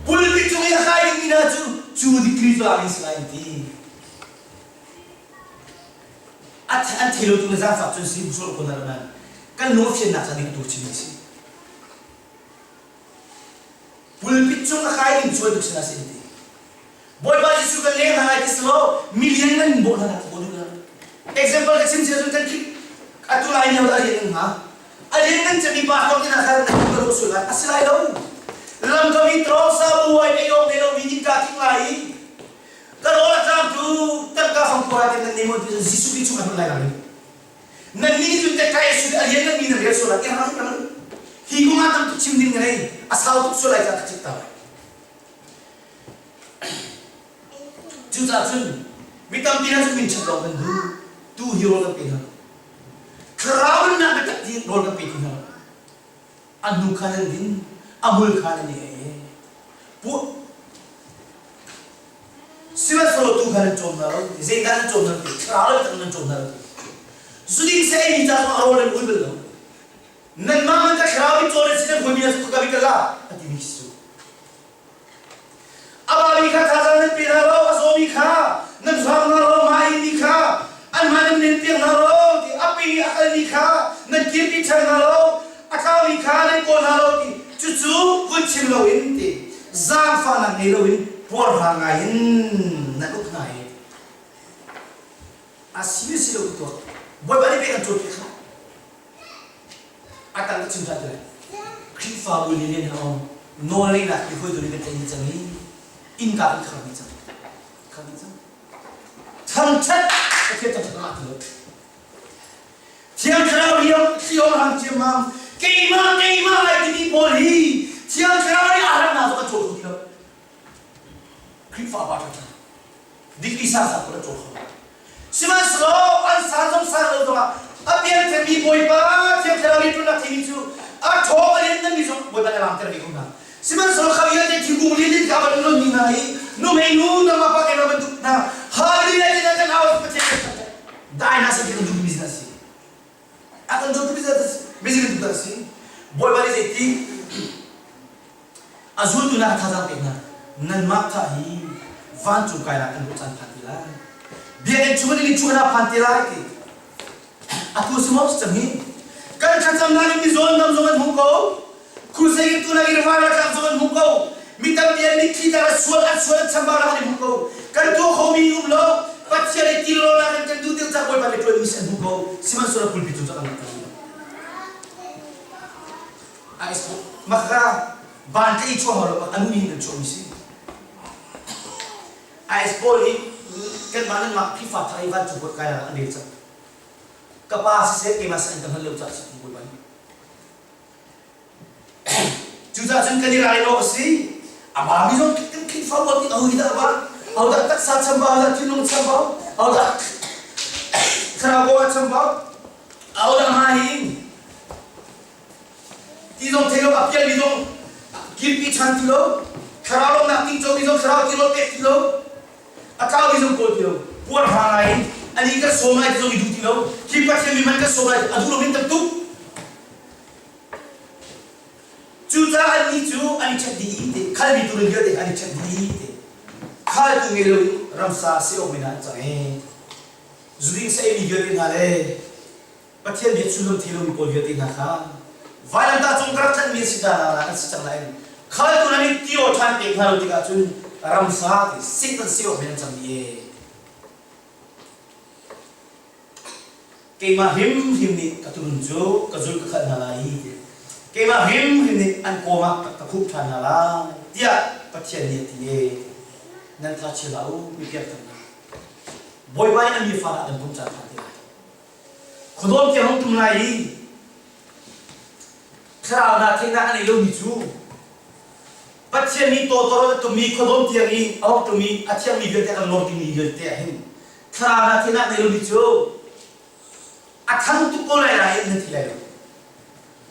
Pulpit cung i a kai dingmi hna cu cu degree cu lak si lai an ti. An thei lo tu le zaangfak cun si musul ko na nan kan lung a fiannak ca ding tu chim si. Pulpit cung a kai ding cu an tuk sin ah sin ti. Bawipa Jesuh kan leng hna lai ti si lo million nan in bawh hna lai bawh duh hna. Example ka chim cia cun kan khik atu lai lio a rian hnga. A rian nan cemi pastor te hna kha nan ka ruah sual lai. A si lai lo. Lam ka mi trong sa buai ei awk nei lo mi innka king lai i ka rawl a tlang tu tangka fang kua te nan nei mon ti Jesuh ti chung a hmun lai lai. Nan nih cun te kai su a rian nan mi nan rel sual lai. I rang rang. Hi kong ah tam tuk chim ding ngei a sau tuk sual lai ca ka chim ta lai. Cucaah cun mi tampi hna cu min ṭhat lawng kan duh. Tu hi rawl kan pe hna lo. Thlarau nunnak biatak ti rawl kan pe ti hna lo. A hnu kha nan din, a hmul kha nan i ei. Pu Sihmanhsehlaw tu kha nan cawm hna lo. Zeidah nan cawm hna lo ti? Thlarau le biatak nan cawm hna lo ti. Zuding sa ei mi ca zongah rawl nan ul bal lo. Nanmah man ka thlarau in cawl nan si nan hawi mi hna cu ka bi ka la a timi khi cu. A bami kha thazaang nan pe hna lo, a zawmi kha nan zuang hna lo, mah mi kha anmah nan men piak hna lo, ti a pe i a kalmi kha nan kirpi ṭhan hna lo, a tlaumi kha nan kawl hna lo ti cucu vun chim loin ti zaangfahnak ngei loin puarhrang ngai in nan uk hna i a si le si lo ti tuah Bawipa nih pek an cawnpiak kha A tang ka chim ṭhan ti lai. Khrihfabu lianlian he um nawlngeihnak hi hawi dawt kan tlaih dih cang i innka kan khar dih cang. Khar dih cang. Thangṭhat Pathian thangṭhat a ngah ti lo. Thiang Thlarau riang thliong hang ciammam keimah keimah ai timi pawl hi Thiang Thlarau nih aa hram hna cu an cawl kho ti lo. Khrihfa pa ṭhaṭha dikli sang ko an cawl kho lo. Sihmanhsehlaw an san zong san lo zongah a piangtharmi Bawipa Thiang Thlarau nih ṭunnak theimi cu a ṭhawng a liannganmi zong Bawipa nih a laamter ve ko hna. Sihmanhsehlaw kha vialte thingkung lianlian kha van lonmi hna hi nuhmei nu nangmah pa keimah bantuk hna hallelujah ti kan au Pathian kan thangṭhat dai hna seh ti kan duhmi a si. A kan dawtu mi a si. Bawipa nih zeiti a zultu hna thazaang pek hna nanmah kha hi vancung kai ah kan ruah caan phan ti lai. Biakinn chung in chung ah phan ti lai ti. Atu si maw cang hi? Kan thlacamnak in mizaw dam zong an hmu ko. Crusade tu nak in ral tlak zong an hmu ko. Mi tampi an mitthli tar a sual an sual an chambau nak an hmu ko. Kan tuah khomi um lo. Pathian i tilrawl nak in kan duh deuh cang Bawipa nih ṭuanmi si an hmu ko. Sihmanhsehlaw pulpit cung cu kan rak kal. Maka van ka i chuah hau lo anu nih kan chuahmi si. IS pawl hi kanmah nanmah Khrihfa thar i vancung kuat kai ah an rel cang. Ka pa siseh keimah siseh an ka hngal lo caah si Bawipa nih. Cucaah cun kan i rai awk a si. A bami zong kan Khrihfa ruat i aho hi dah a ba? Ahodah taksa chambau, ahodah thinlung chambau, ahodah thlarau kong ah chambau, ahodah hma hi ti zong thei lo, a pialmi zong kirpi ṭhan ti lo, thlarau lawmhnak tingco mi zong thlarau tirawl pek ti lo, a tlaumi zong kawl ti lo, puar hra ngai in ani ka sawm lai ti zong i duh ti lo, hi Pathian mi man ka sawm lai a duh lo min tam tuk. Cucaah annih cu an i ṭhek dih i ti khalmi turin vialte an i ṭhek dih i ti khaltu ngei loin ramsa si awk men ah an cang i zuding saeimi vialte hna le Pathian bia sullam thei lomi pawl vialte hna kha vailamtah cung ka rak tlanhmi an si ta an si cang nain khaltu hna nih ti aw ṭhan pek hna lo tikah cun ramsa ti Satan si awk men an cang dih e. Keimah hrimhrim nih ka tuurun cu ka zulh ka khalh hna lai ti. Keimah hrimhrim nih an kawm ah ka khup ṭhan hna lai tiah Pathian nih a ti e. Nan tha chia hlah u, mi piangthar hna. Bawipa nih a mi fa ah kan pum caan phan te lai. Khuadawm tiang hung tum lai i thlarau hna theihnak a nei lomi cu Pathian nih tawtawr a tummi khuadawm tiang i a hung tum i a thiangmi vialte a kan lawm dingmi vialte ah hin thlarau hna theihnak nei lomi cu a thang tuk ko lai nain nan thei lai lo.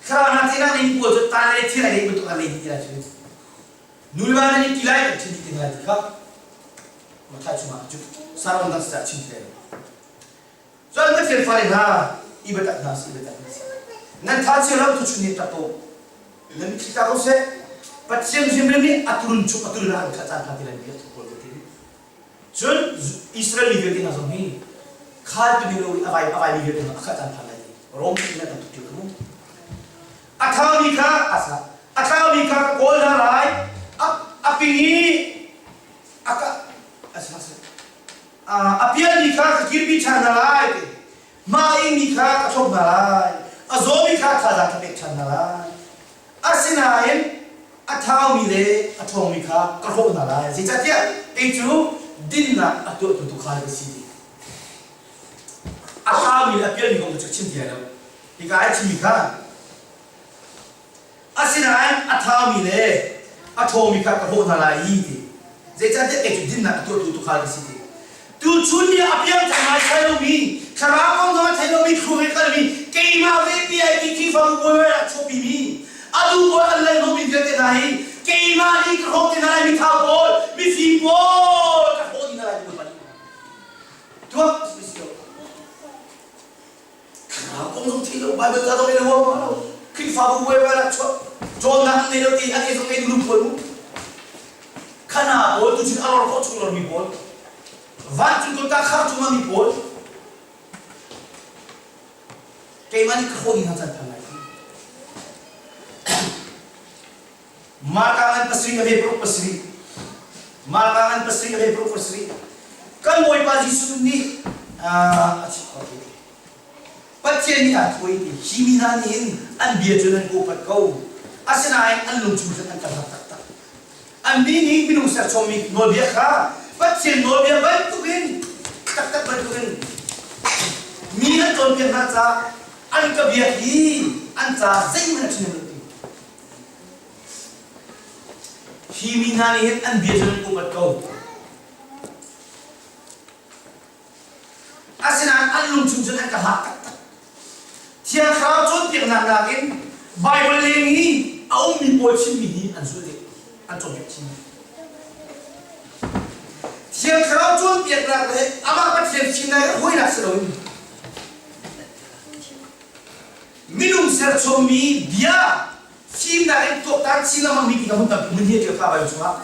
Thlarau hna theihnak nei mi pawl cu tan le thil ai nei bantuk an nei dih ti lai cu. Nu le va nan i ti lai kan chim dih te hna lai ti kha Mathai chungah cu saron dang si chim te lo. Cun Pathian fale hna i biatak hna si biatak hna si. Nan tha chia lo tu chun ni tak ko. Nan mitthli ta ko seh. Pathian hrimhrim nih a turun chuk a turun ah an kha caan kha ti lai bia thu pawl ti. Cun Israel mi vialte hna zong hi khal tu lo i a vai a vai mi vialte hna a kha caan phan lai ti. Rom in an tuk ṭil mu. A thlaumi kha a sa. A thlaumi kha ka kawl hna lai. A a ping i a ka a sa a pialmi kha ka kirpi ṭhan hna lai ti mah ingmi kha ka thlop hna lai a zawmi kha thazaang ka pek ṭhan hna lai asinain a thaumi le a ṭhawngmi kha ka hrawh hna lai zeicahtiah kei cu dinnak a tuahtu tuukhal ka si ti a thaumi le a pialmi kong cu chim ti lai lo hika ai chimmi kha Asinain a thaumi le a ṭhawngmi kha ka hawh hna lai i ti. Zeicahtiah kei cu dinnak a tuahtu tuukhal ka si ti. Tuchun ni ah a piangthar ngaisai lomi, thlarau kong zong a thei lomi, thlu he kalmi, keimah ve PIP Khrihfabu bawi ah chuahpimi, a duh bawi an lalhnawhmi vialte hna hi keimah nih ka hrawh te hna lai, mithau pawl, mifim pawl ka hrawh dih hna lai ti Bawipa nih tuah si lo. Thlarau kong zong thei lo, Bible ca zong ei lo lo. Khrihfabu vuaivuai ah chuah cawnnak an nei lo ti an ei zong ei duh pawl mu. Khana pawl tu cun a lor khawh chung lormi pawl. Vancung kawtka khar chung mi pawl. Keimah nih ka hawi hna can phan lai. Marka ngan pasarih a ve paruk pasarih. Marka ngan pasarih a ve paruk pasarih. Kan Bawipa Jesuh nih a Pathian nih aa thawi ti hi mi hna nih hin an bia cu nan upat ko. Asinain an lungchung khan an kalhak taktak. An mi nih minung serchommi nawlbia kha Pathian nawlbia bantukin taktak bantukin mi an cawnpiak hna caah an ka biak i an caah zeihmanh a ṭhahnem lo ti. Hi mi hna nih hin an bia cu nan upat ko. Asinain an lungchung cun an ka hlah taktak. Thiang Thlarau cawnpiaknak nakin Baibal leng i a ummi pawl chimmi hi an zulh dih, an cawnpiak chin. Thiang Thlarau cawnpiaknak le amah Pathian fimnak hi hawinak si loin minung serchommi bia fimnak in tuaktan chin lengmangmi ti kha hmun tampi mun hi a ṭial kha Baibal chungah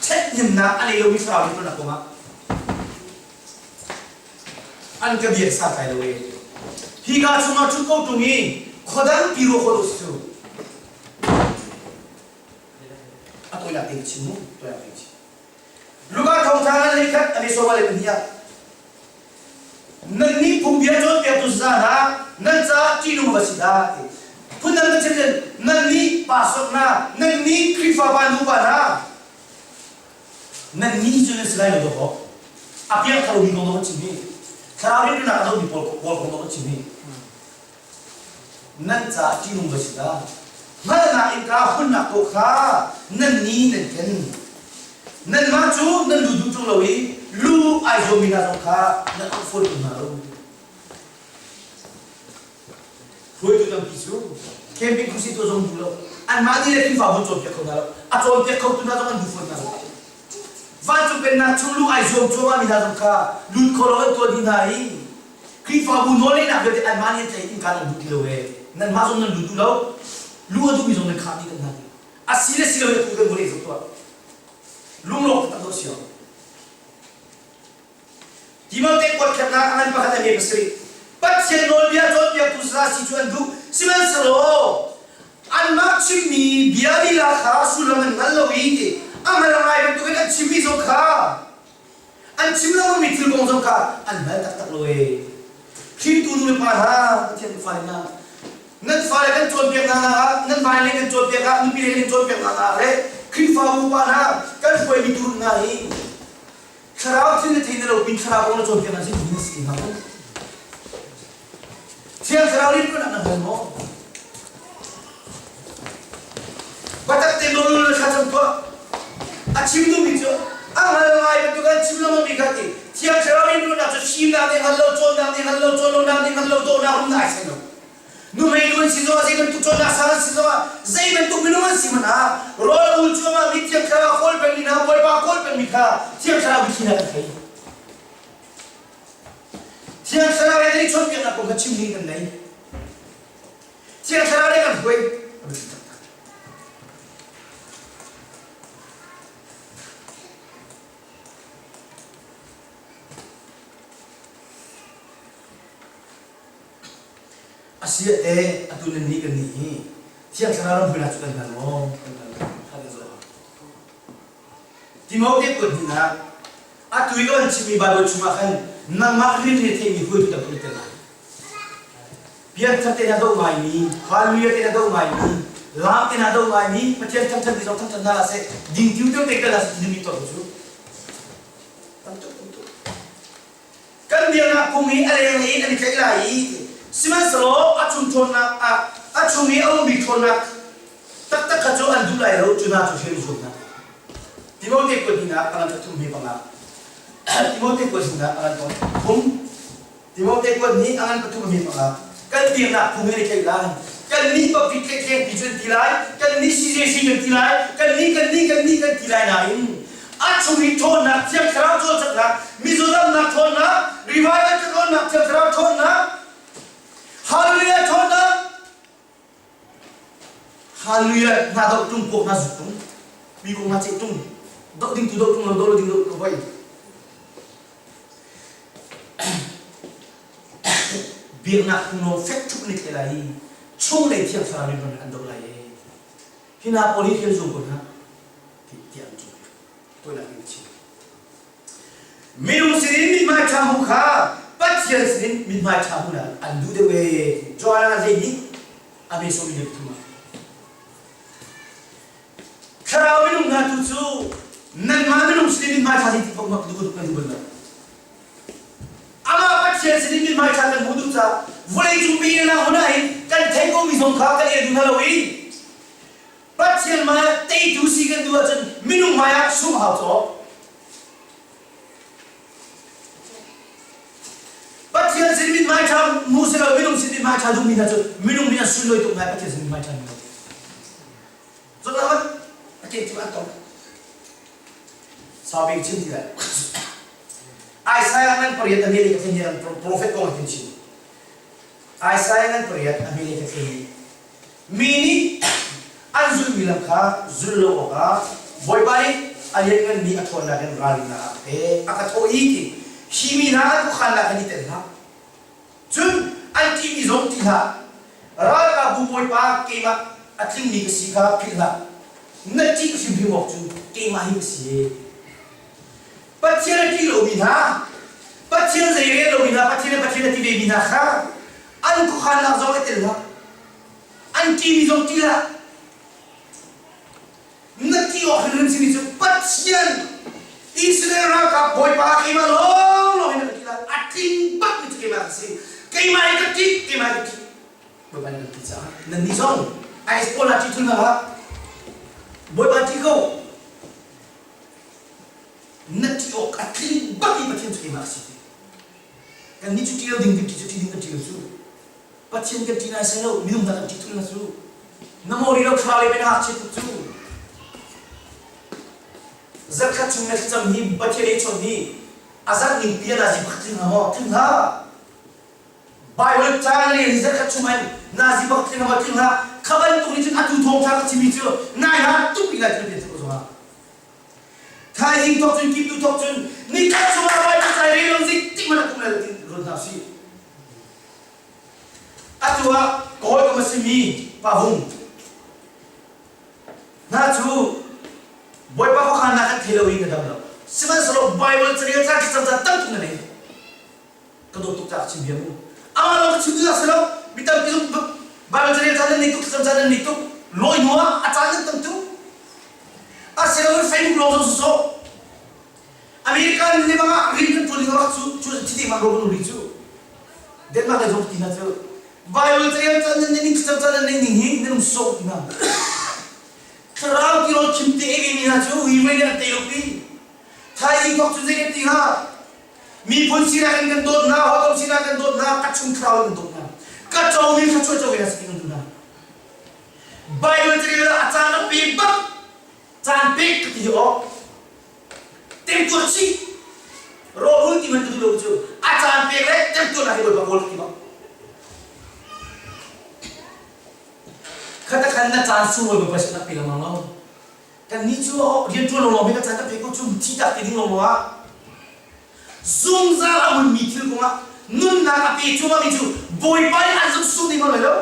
ṭhathnemnak a nei lomi thlarau nih kong ah an ka biak santlai lo ee. Hika chungah ṭhut ko ṭung i khuadang pi ruah khawh lo si cu. A tawinak tein chim mu, tawinak tein chim. Luka thawngṭha ngan leikhat a mi sawma le pahnih ah Nannih phungbia cawnpiaktu zaza hna, nan caah ṭihnung va si dah ti. Phundang kan chim cun nannih pastor hna, nannih Khrihfa pa nupa hna, nannih cu nan si lai lo dawh. A piangthar lomi kong dawh kan chim hi. Thlarau rianṭuannak a dohmi pawl pawl kong dawh kan chim hi. Nan caah ṭihnung va si dah. Hngalhnak innka hunnak tuah kha nannih nan ken. Nanmah cu nan lu duh ṭung lo i lu ai zuammi hna zong kha nan awh fawn ṭung hna lo. Hruaitu tampi cu camping khusi tuah zong duh lo. Anmah nih le Khrihfabu cawnpiak kho hna lo. A cawnpiak khotu hna zong an duh fawn hna lo. Vancung pennak chung lu ai zuam cuahmahmi hna zong kha lut kho lo an tuah dih hna i Khrihfabu nawlngeihnak vialte anmah nih an tlaih in kaan an duh ti lo ee. Nanmah zong nan lut duh lo. Lu a duhmi zong nan khah dih kan hna ti. A si le si lo in atu kan vawlei zong tuah. Lunglawm taktak dawh si Timote kuatkhatnak a ngan pakhat a me pasarih. Pathian nawlbia cawnpiaktu saza si cu an duh. Sihmanhsehlaw anmah chimmi bia lila kha sullam an hngal lo i ti a hngal ngai bantukin an chimmi zong kha an chim lomi thil kong zong kha an hngal taktak lo ee. Hringtu nu le pa hna Pathian fale hna nan fale kan cawnpiak hna ah nan vai kan cawnpiak ah nupi le kan cawnpiak hna ah le Khrihfabu pa hna kan hruaimi tu hna hi thlarau thil na thei na lo pin thlarau kong na cawnpiak hna si na si hnga maw Thiang thlarau rin tuan na hngal maw Batak te nawl na thlacam tuah a chim duhmi cu a hngal ngai bantuk an chim lengmangmi kha ti Thiang Thlarau in ruahnak cu fimnak nih hngal lo, cawnnak nih hngal lo, cawnlonak nih hngal lo, dawhnak um na ai sai lo. Nuhmei nu an si zongah zei bantuk cawnnak sang an si zongah zei bantuk minung an si hmanh ah rawl ul cuahmah mi Thiang Thlarau kawl pengmi hna Bawipa kawl pengmi kha Thiang Thlarau biathli hna kan thei. Thiang Thlarau he kan i chawnhbiaknak kong kha chim ding kan nei. Thiang Thlarau nih kan hruai. A biapi taktak. Asiah te atu nan nih kan nih hi Thiang Thlarau ram hruainak cu kan hngal maw? Kan hngal lo. Kha kan zoh. Timote kut hnihnak atu i ka van chimmi Baibal chungah khan nangmah rin he theimi hruaitu tampi na tel lai. Piangthar te na doh ngaimi, hallelujah te na doh ngaimi, lam te na doh ngaimi, Pathian thangṭhat ti zong thangṭhat hna hlah seh, ding tiu deuh te kal hlah seh ti na mi tuah cu. Tam tuk tam tuk. Kan biaknak phung hi a lenglei in an i tlaih lai i sihmanhsehlaw a chung ṭhawnnak ah a chung i a ummi ṭhawnnak taktak kha cu an duh lai lo cu hna cu hrial i zuam hna. Timote kuat hnihnak a ngan pathum hme panga. Timote kuat hnihnak a ngan pathum Timote kuat nih a ngan pathum a hme panga kan biaknak phung in i tlaih lai. Kan nih papit tlaihtleng ti cu an ti lai, kan nih CJC kan ti lai, kan nih kan nih kan nih kan ti lai nain a chung i ṭhawnnak Thiang Thlarau cawlcanghnak, mizaw damnak ṭhawnnak, revival ṭhawnnak Thiang Thlarau ṭhawnnak, Hallelujah ṭhawnnak, Hallelujah hna doh ṭung puak hna zuk ṭung, mi kong hna ceih ṭung, doh ding tu doh ṭung lo, doh lo ding doh ṭung hoi. Biaknak phung fek ṭhup ni tle lai i chunglei Thiang Thlarau nih an doh lai i hi hna pawl hi thil zum ko hna tiah an cung tuahnak in chim. Minung sinin mithmai ṭha hmuh kha Pathian sinin mithmai ṭha hmuhnak an duh deuh ee. Joanna zei nih a me sawm in thum ah. Thlarau minung hna tu cu nanmah minung sinin mithmai ṭha ti mak duh duh kan duh bal lo. Amah Pathian sinin mithmai ṭha kan hmuh duh caah vawleicung pi in a hun ah hin kan theih komi zong kha kan el duh hna lo i. Pathian hmaiah teitu si kan duh ahcun minung hmaiah sungh hau caw. Pathian sin mithmai ṭha hmu si lo minung sin mithmai ṭha duhmi hna cu minung nih an sunlawi tuk ngai Pathian sin mithmai ṭha hmu lo. Cun a ke cu an tong. Sau bik chim ti lai. Isaiah ngan pariat a mele ka thlen hi prophet kong a thin chin. Isaiah ngan pariat a mele ka thlen hi Mi nih an zulhmi lam kha zulh lo awkah Bawipa nih a liannganmi a ṭhawnnak in ralrinnak a ka pek. A ka thawh i ti, hi mi hna an khuakhannak hin i tel hlah. Cun an ṭihmi zong ṭih hlah. Ralkapbu Bawipa keimah a tlingmi ka si kha philh hlah. Na ṭih hrimhrim awk cu keimah hi ka si. Pathian a ṭih lomi hna, Pathian zei rel lomi hna, Pathian le Pathian a ti vemi hna kha an khuakhannak zong i tel hlah. An ṭihmi zong ṭih hlah. Na ṭih awk hrimhrim simi cu Pathian Israel ralkap Bawipa keimah lawnglawng in na ka ṭih lai. A tling bakmi cu keimah ka si. Keimah hi ka ṭih, keimah hi ka ṭih. Bawipa nih kan ti caah nannih zong IS pawl ah ṭih thul hna hlah. Bawipa ṭih ko. Na ṭih awk a tling bak i Pathian cu keimah ka si ti. Kannih cu ṭih lo ding kan ṭih cu ṭih ding kan ṭih lo cu. Pathian kan ṭih nai sai lo, minung hna kan ṭih thul na cu. Na maw ri lo thla le men ngakchia tuk cu. Zarkhat chung na thlacam hi Pathian ei chawn hi a zarh ning pi a nazi pakhat tling hnga maw? Tling hlah. Bible ca na rel hi zarkhat chung in nazi pakhat tling hnga maw? Tling hlah. Kha bantuk nih cun atu thawngṭha ka chimmi cu nai ha tuk rih lai cu na pian thuk zongah. Thaizing thawk cun kiptu thawk cun nikhat chungah Bible ca rel lo zeitik hmanh a kum lai lo ti ruat hna usih. Atu ah ka hawikom a simi Pa Hung hna cu Bawipa khuakhannak kan thei lo i na dam lo. Sihmanhsehlaw Bible carel caan thlacam caan tam tuk na nei. Ka dawt tuk caah ka chim bia mu. Amah lawng ka chim duhnak si lo. Mi tampi zong Bible carel caan nan nei tuk, thlacam caan nan nei tuk. Lawi hnu ah a caan nan tam tuk. Asiloin Facebook lawng zong sawsawh. American le bang ah rian kan ṭuan ding rak cu cu thiti mah ro ri cu Denmark lei zong ti hna cu Bible carel caan nan ning thlacam caan nan ning ning hi nan um sawh ti hna thlarau tirawl chim te ei mi hna cu hi vei an te lo pi thaizing thok cu zei kan ti hnga miphun sinak in kan dawt hna hawikom sinak kan dawt hna ka chung thlarau in kan dawt hna ka co mi thluachuah co ve hna si kan duh hna Bible carel a caan a pe bak caan pek ka ti hi awk Temtuar chih rawlrul ti man ka duh lo cu a caan pek le temtuarnak hi Bawipa kawl ka ti bak. Khata khan na caan sunglawi Bawipa sin ah pe lengmang lo. Kan nih cu rian ṭuan lawlaw mi ka caan ka pek ko cu thi tak ti ding lawlaw ah zungzal a hmunmi thil kongah nunnak a pe cuahmah mi cu Bawipa nih an zung sung ding lai lo.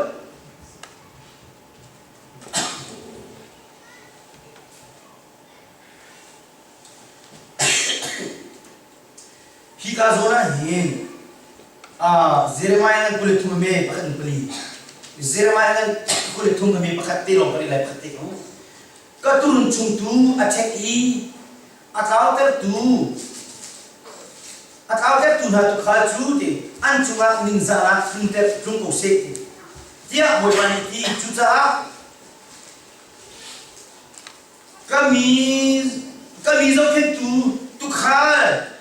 Hika zawn ah hin Jeremiah ngan 23 a me pakhat in pali Jeremiah ngan 23 a me pakhat te lawng kan i lai pakhat te ko ka turun chung tu a ṭhek i a tlautertu a tlautertu hna tuukhal cu ti an cungah ningzahnak tlunter tlung ko seh ti tiah Bawipa nih ti cucaah Ka mi ka mi zohkhenhtu tuukhal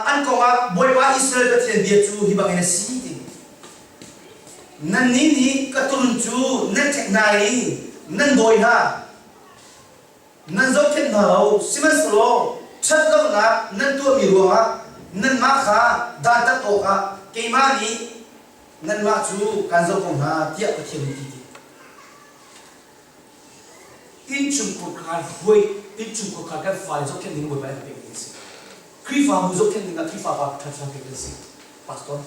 an kongah Bawipa Israel Pathian bia cu hi bangin a si ti. Nannih nih ka turun cu nan ṭhek hna i nan dawi hna, nan zohkhenh hna lo, sihmanhsehlaw ṭhat lonak nan tuahmi ruangah nanmah kha dantat awkah keimah nih nanmah cu kaan zoh ko hna, tiah Pathian nih a ti ti. Innchungkhur kha hruai innchungkhur kha kan fale zohkhenh ding Bawipa nih a pekmi an si. Khrihfabu zohkhenh ding ah Khrihfa pa ṭha pek an si. Pastor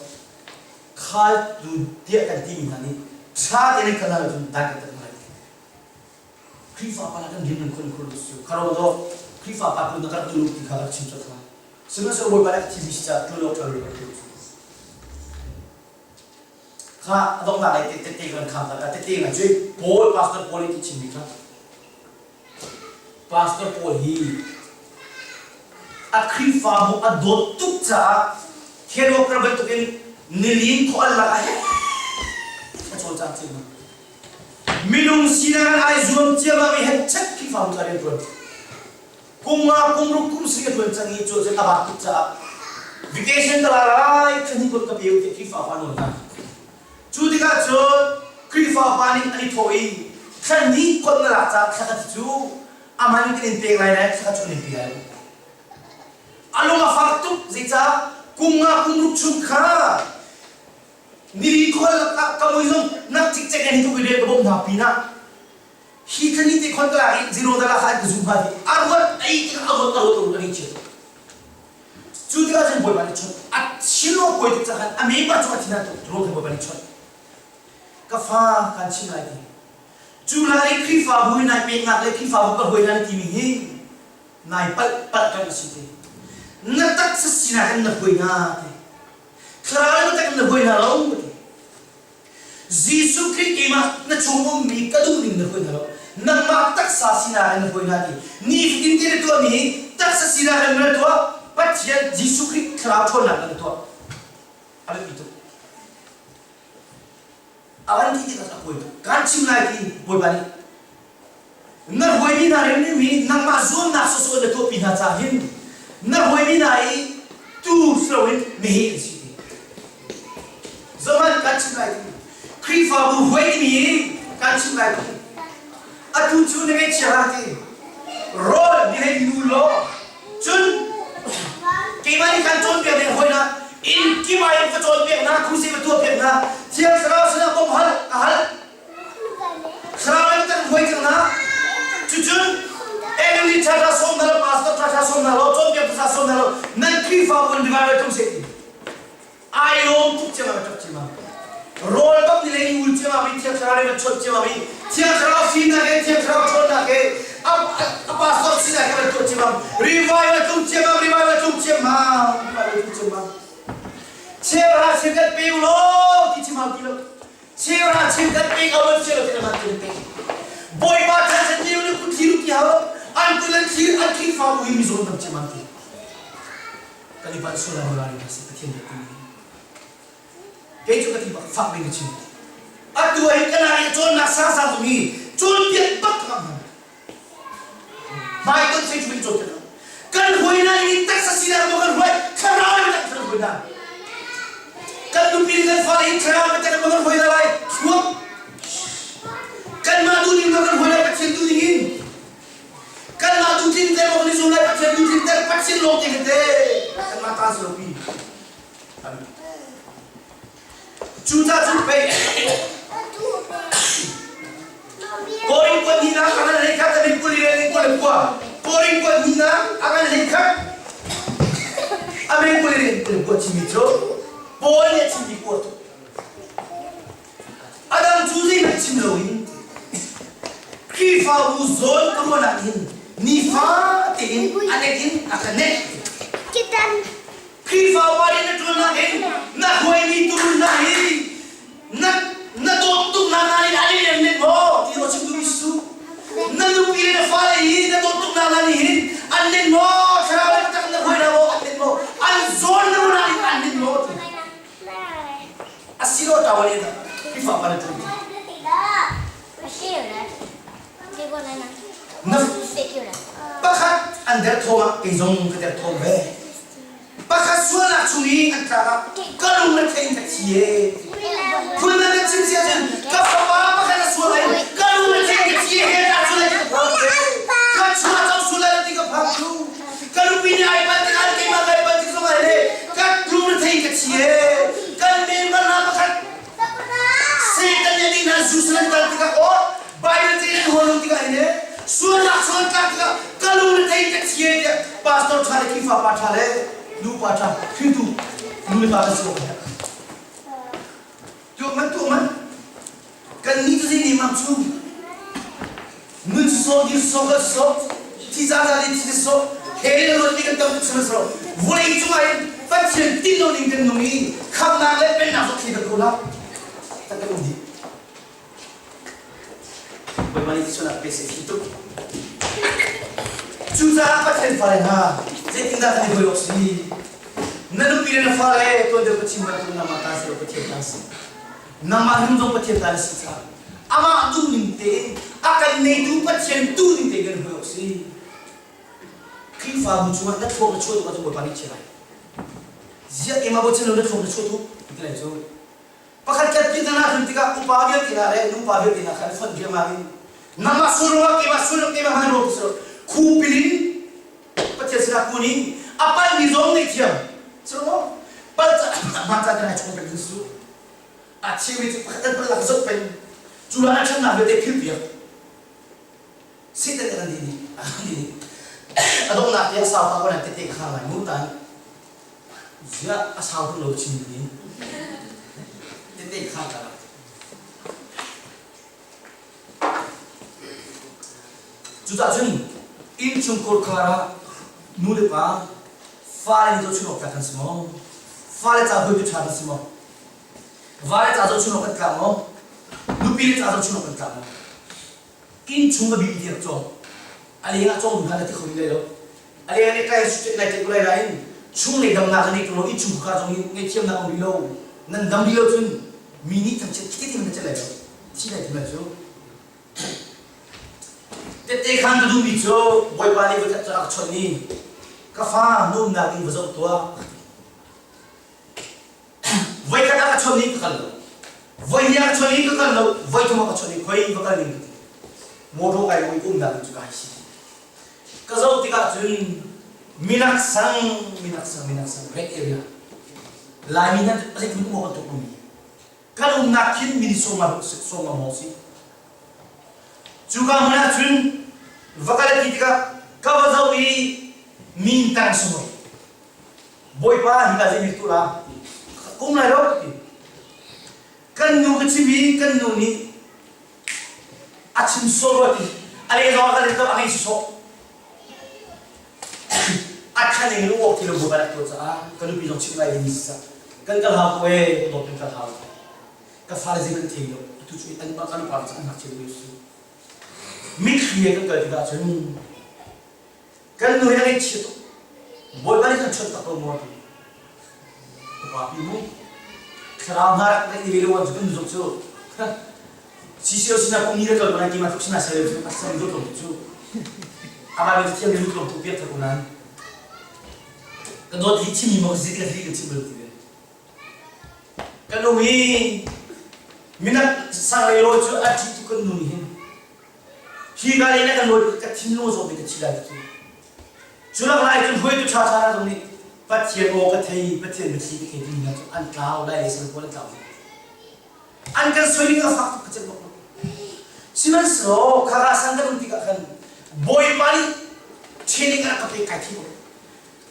khaltu tiah kan timi hna nih ṭha tein an kal ahcun dan kan tat hna lai. Khrihfa pa kan rian nan khon khur su. Kharo do Khrihfa pa tu na kan tu ti kha rak chim cot hna. Sihmanhsehlaw Bawipa nih a thimi si caah ṭuan awk ṭha lo kan tu. Kha a donghnak lei tette kan kham ta tette ngan cu Paul Pastor Paul i ti chimmi kha Pastor Paul hi a Khrihfabu a dawt tuk caah Theodokar bantukin nilin khual lakah he a cawlcang chin. Minung sinak in ai zuam ciammam i hetchet Khrihfabu ca rian ṭuan. Kum nga kum ruk kum sarih a ṭuan cang i cu cun a vak tuk caah vacation ka la lai thla hnih kun ka pe u tiah Khrihfa upa nawl hna. Cu tikah cun Khrihfa upa nih an i thawh i thla hnih kon na lak caah thla khat cu a man kan in pek lai nain thla khat cu an in pe lai lo. A lung a fak tuk zeicah kum nga kum ruk chung kha nili khual lakah ka mui zong nak cikcek in hi tluk i rian ka bawmh hna pinah hi thla te khon ka lak i zero dala kha an ka zum hnga ti a ruat ei tikah a ruat a ruat a ruat a ning chiat cu tikah cun Bawipa nih chawnh a thilo kuai tuk cang khan a member cu a thin ah tuk ruang khan Bawipa nih chawnh ka fa kan chim lai ti cu lai i Khrihfabu i nai peknak le Khrihfabu ka hruai hna na timi hi nai palh palh kan si ti na taksa sinak in na hruai hna ti thlarau in tak na hruai hna lo ti Jesuh Khrih keimah na chung ummi ka duh ning na hruai hna lo. Nangmah taksa sinak in na hruai hna ti. Nifatin te na tuahmi hi taksa sinak in na tuah, Pathian Jesuh Khrih thlarau ṭhawnnak in na tuah. A biapi tuk. A van ti tikah a kuai tuk. Kaan chim lai ti Bawipa nih na hruaimi hna rim nangmah zuamnak sawsawh na tuahpi hna caah hin na hruaimi hna i tuu si loin meheh an si ti. Zohhmanh kan chim lai ti. Khrihfabu hruai timi hi kan chim lai ti. Atu cu na ngaihchia hlah ti. Rawl ni hei nu law cun keimah nih kan cawnpiak ding hawi na inn kip ah in va cawnpiak hna crusade va tuahpiak hna Thiang Thlarau sinah bawmh hal ka hal Thlarau in kan hruai cang hna. Cucun Emily ṭha ṭha sawm hna lo, pastor ṭha ṭha sawm hna lo, cawnpiak ṭha sawm hna lo, nan Khrihfabu in revival tlung seh ti. Ai lawm tuk ciammam a ṭap ciammam. Rawl bak ni le i ul ciammam i Thiang Thlarau in a chawnh ciammam i Thiang Thlarau fimnak he Thiang Thlarau ṭhawnnak he a, a pastor sinak he van tuah ciammam. Revival tlung ciammam, revival tlung ciammam, revival tlung ciammam. Cheuhra chim kan pe u law ti chim hau ti lo. Cheuhra chim kan pek au an sia lo ti na man pe. Bawipa thangthat ni nih kun thlir ti hau an kun an thlir an Khrihfabu hi mizawn tam cem an ti. Kan i palh sual lai mawla ri si Pathian nih ti. Kei cu ka ti bak fak ding ka chim. Atu ah hin kan ai cawnnak sangsang zong hi cawnpiak bak ka hman. Hmai ton sei cu cawnpiak kan huai na in taksa sinak maw kan huai thlarau in kan huai na kan nupi kan fale in thlarau in kan kan huai na lai thuam kanmah duh ning kan huai lai Pathian duh ning in kanmah duh tlin ter maw kan i zum lai Pathian duh tlin ter Pathian lawng te te kanmah ta si lo pi Cucaah cun pei Korin kuat hnihnak a ngan hlei khat a min 20 le 29. Korin kuat hnihnak a ngan hlei khat a min 20 le 29 chimmi cu Paul nih a chimmi kuat. A dang cu zeihmanh chim loin Khrihfabu zawn ka ruahnak hin nifa tein a nek in a ka nek. Khrihfa upa nih na ṭuannak in na hruaimi turun hna hi na na dawt tuk hna nain an i lem nek maw ti maw chim duhmi si cu? Na nupi le na fale hi na dawt tuk hna na nih hin an nek maw? Thlarau le biatak na hruai hna maw? An nek maw? An zawn na ruah in an nek maw? Ti. Asilo tawal in Khrihfa upa na ṭuan ti. Na pakhat an derthawm ah kei zong ka derthawm ve. Pakhat sualnak chung i an tlak ah ka lung na thein ka thi e. Phun na kan chim sia cun ka fapa pakhat a sual ai ka lung na thein ka thi e he ta sual ai ti ka phang ve. Ka chua cang sual lai ti ka phang cu. Ka nupi nih ai pan tikah keimah kai pan tik zong ai le ka lung na thein ka thi e. Kan member hna pakhat Satan nih ding hna Jerusalem kal tikah aw Bible te in huan tikah hin sualnak sual tlak tikah ka lung na thei ka thie tiah pastor ṭha le Khrihfa pa ṭha le nu pa ṭha hringtu nu le pa kan si awk tuah man tuah man kan nih cu zei ne mam cu nun sawh dir sawh kal sawh thi za za le thi sawh he le ruat mi kan tam tuk sawh sawh vawlei cung ah hin Pathian tin lo ning kan nung i khamnak le pennak zong thli kan ko la kan kan um dih Bawipa nih sualnak pe seh tuk cucaah Pathian fale hna zeitindah kan i hruai awk si na nupi le na fale tuan deuh ka chim bantuk nangmah ta si lo Pathian ta si nangmah hnung zong Pathian ta na si caah. Amah duhning tein a kan neitu Pathian duhning tein kan hmuh awk si. Khrihfabu chungah na thluak na chuah tuk ahcun Bawipa nih chia lai. Ziah keimah bochan lo na thluak na chuah tuk ti lai cu. Pakhat khat pi hna tlun tikah upa vialte hna le nupa vialte hna kha an fonh riangmang in nangmah sual ruangah keimah sual ruangah keimah hman ruang ti khupil in Pathian sinah kun in a palmi zong ngaihthiam si lo maw? Pal ca hmaan caan te nai chung peng su a chimmi cu pakhat kan palh lak zoh peng cu la an ṭhatnak vialte phil piak Satan kan dih nih a kan dih nih a donghnak te a sau pa ko nan tete ka hang lai mu tan ziah a sau tuk lo chim ni tete kha ka Cucaah cun innchungkhar khar ah nu le pa fale nih zohchunh awk tlak kan si maw? Fale ca hawitu ṭha kan si maw? Vale ca zohchunh awk kan tlak maw? Nupi le ca zohchunh awk kan tlak maw? Innchung a bimi ti rak cawng. A leng ah cawng hna na ti kho rih lai lo. A leng ah kai lai te ko lai nain chunglei damnak a nei ṭung lo innchungkhar zong hi ngaihthiamnak um rih lo. Nan dam rih lo cun mi nih thangchiat khi ti man na celh lai lo. Thi lai ti man cu. Tette khan ka duhmi cu Bawipa nih voikhat cu a ka chawnh i ka fa na umnak ding va zoh tuah. Voikhat ah ka chawnh i ka kal lo. Voihnih ah ka chawnh i ka kal lo. Voithum ah ka chawnh i khoi va kal ning ka ti. Motor kai oi umnak ding cu kai si. Ka zoh tikah cun minak sang, minak sang, minak sang, red area. Laimi hna cu zeitluk um awk an tuk lomi. Kan umnak khin mini sawma sawma maw si. Cuka hmun ah cun va kal a ti tikah ka va zoh i min tang sungoi. Bawipa hika zei tu la um lai lo ti. Kan nu ka chim i kan nu nih a chim sawh rua ti. A le zong a kan le a ngei sawh. A than ing lu awk ti lo bu balak to caah ka nupi zong chim lai ding sa. Kan kal hau ko e dawt kan kal hau. Ka fale zei kan thei lo. Atu cu an kan pa an ngakchia lu su. Mitthli he kan kal tikah cun Kan nu hi a ngaihchia tuk. Bawipa nih kan chawnh tak ko maw ti. Upa pi mu. Thlarau hna rak ngeih ve lo an cu kan zuk cu. CCO sinah kum ni le kal ko lai ti ma tluk sinah sel cu asam dut lo cu. Amah nih thiam lut lo tu piak thak nan. Ka dawt hi chimi mo zik le hi kan chim bal ti ve. Kan nu hi minak sang lei lo cu a ṭih tu kan nu nih hin Hi ka lei na kan lawi ka thinlung zawt nih ka thi lai ti. Cu lak lai cun hruaitu ṭha ṭha hna zong nih Pathian aw ka thei, Pathian biathli ka thei timi hna cu an tlau lai le sal pawl an tlau dih. An kan soi ning a fak tuk ka celh bak lo. Sihmanhsehlaw khaka san kan um tikah khan Bawipa nih training a ka pek kai thi ko.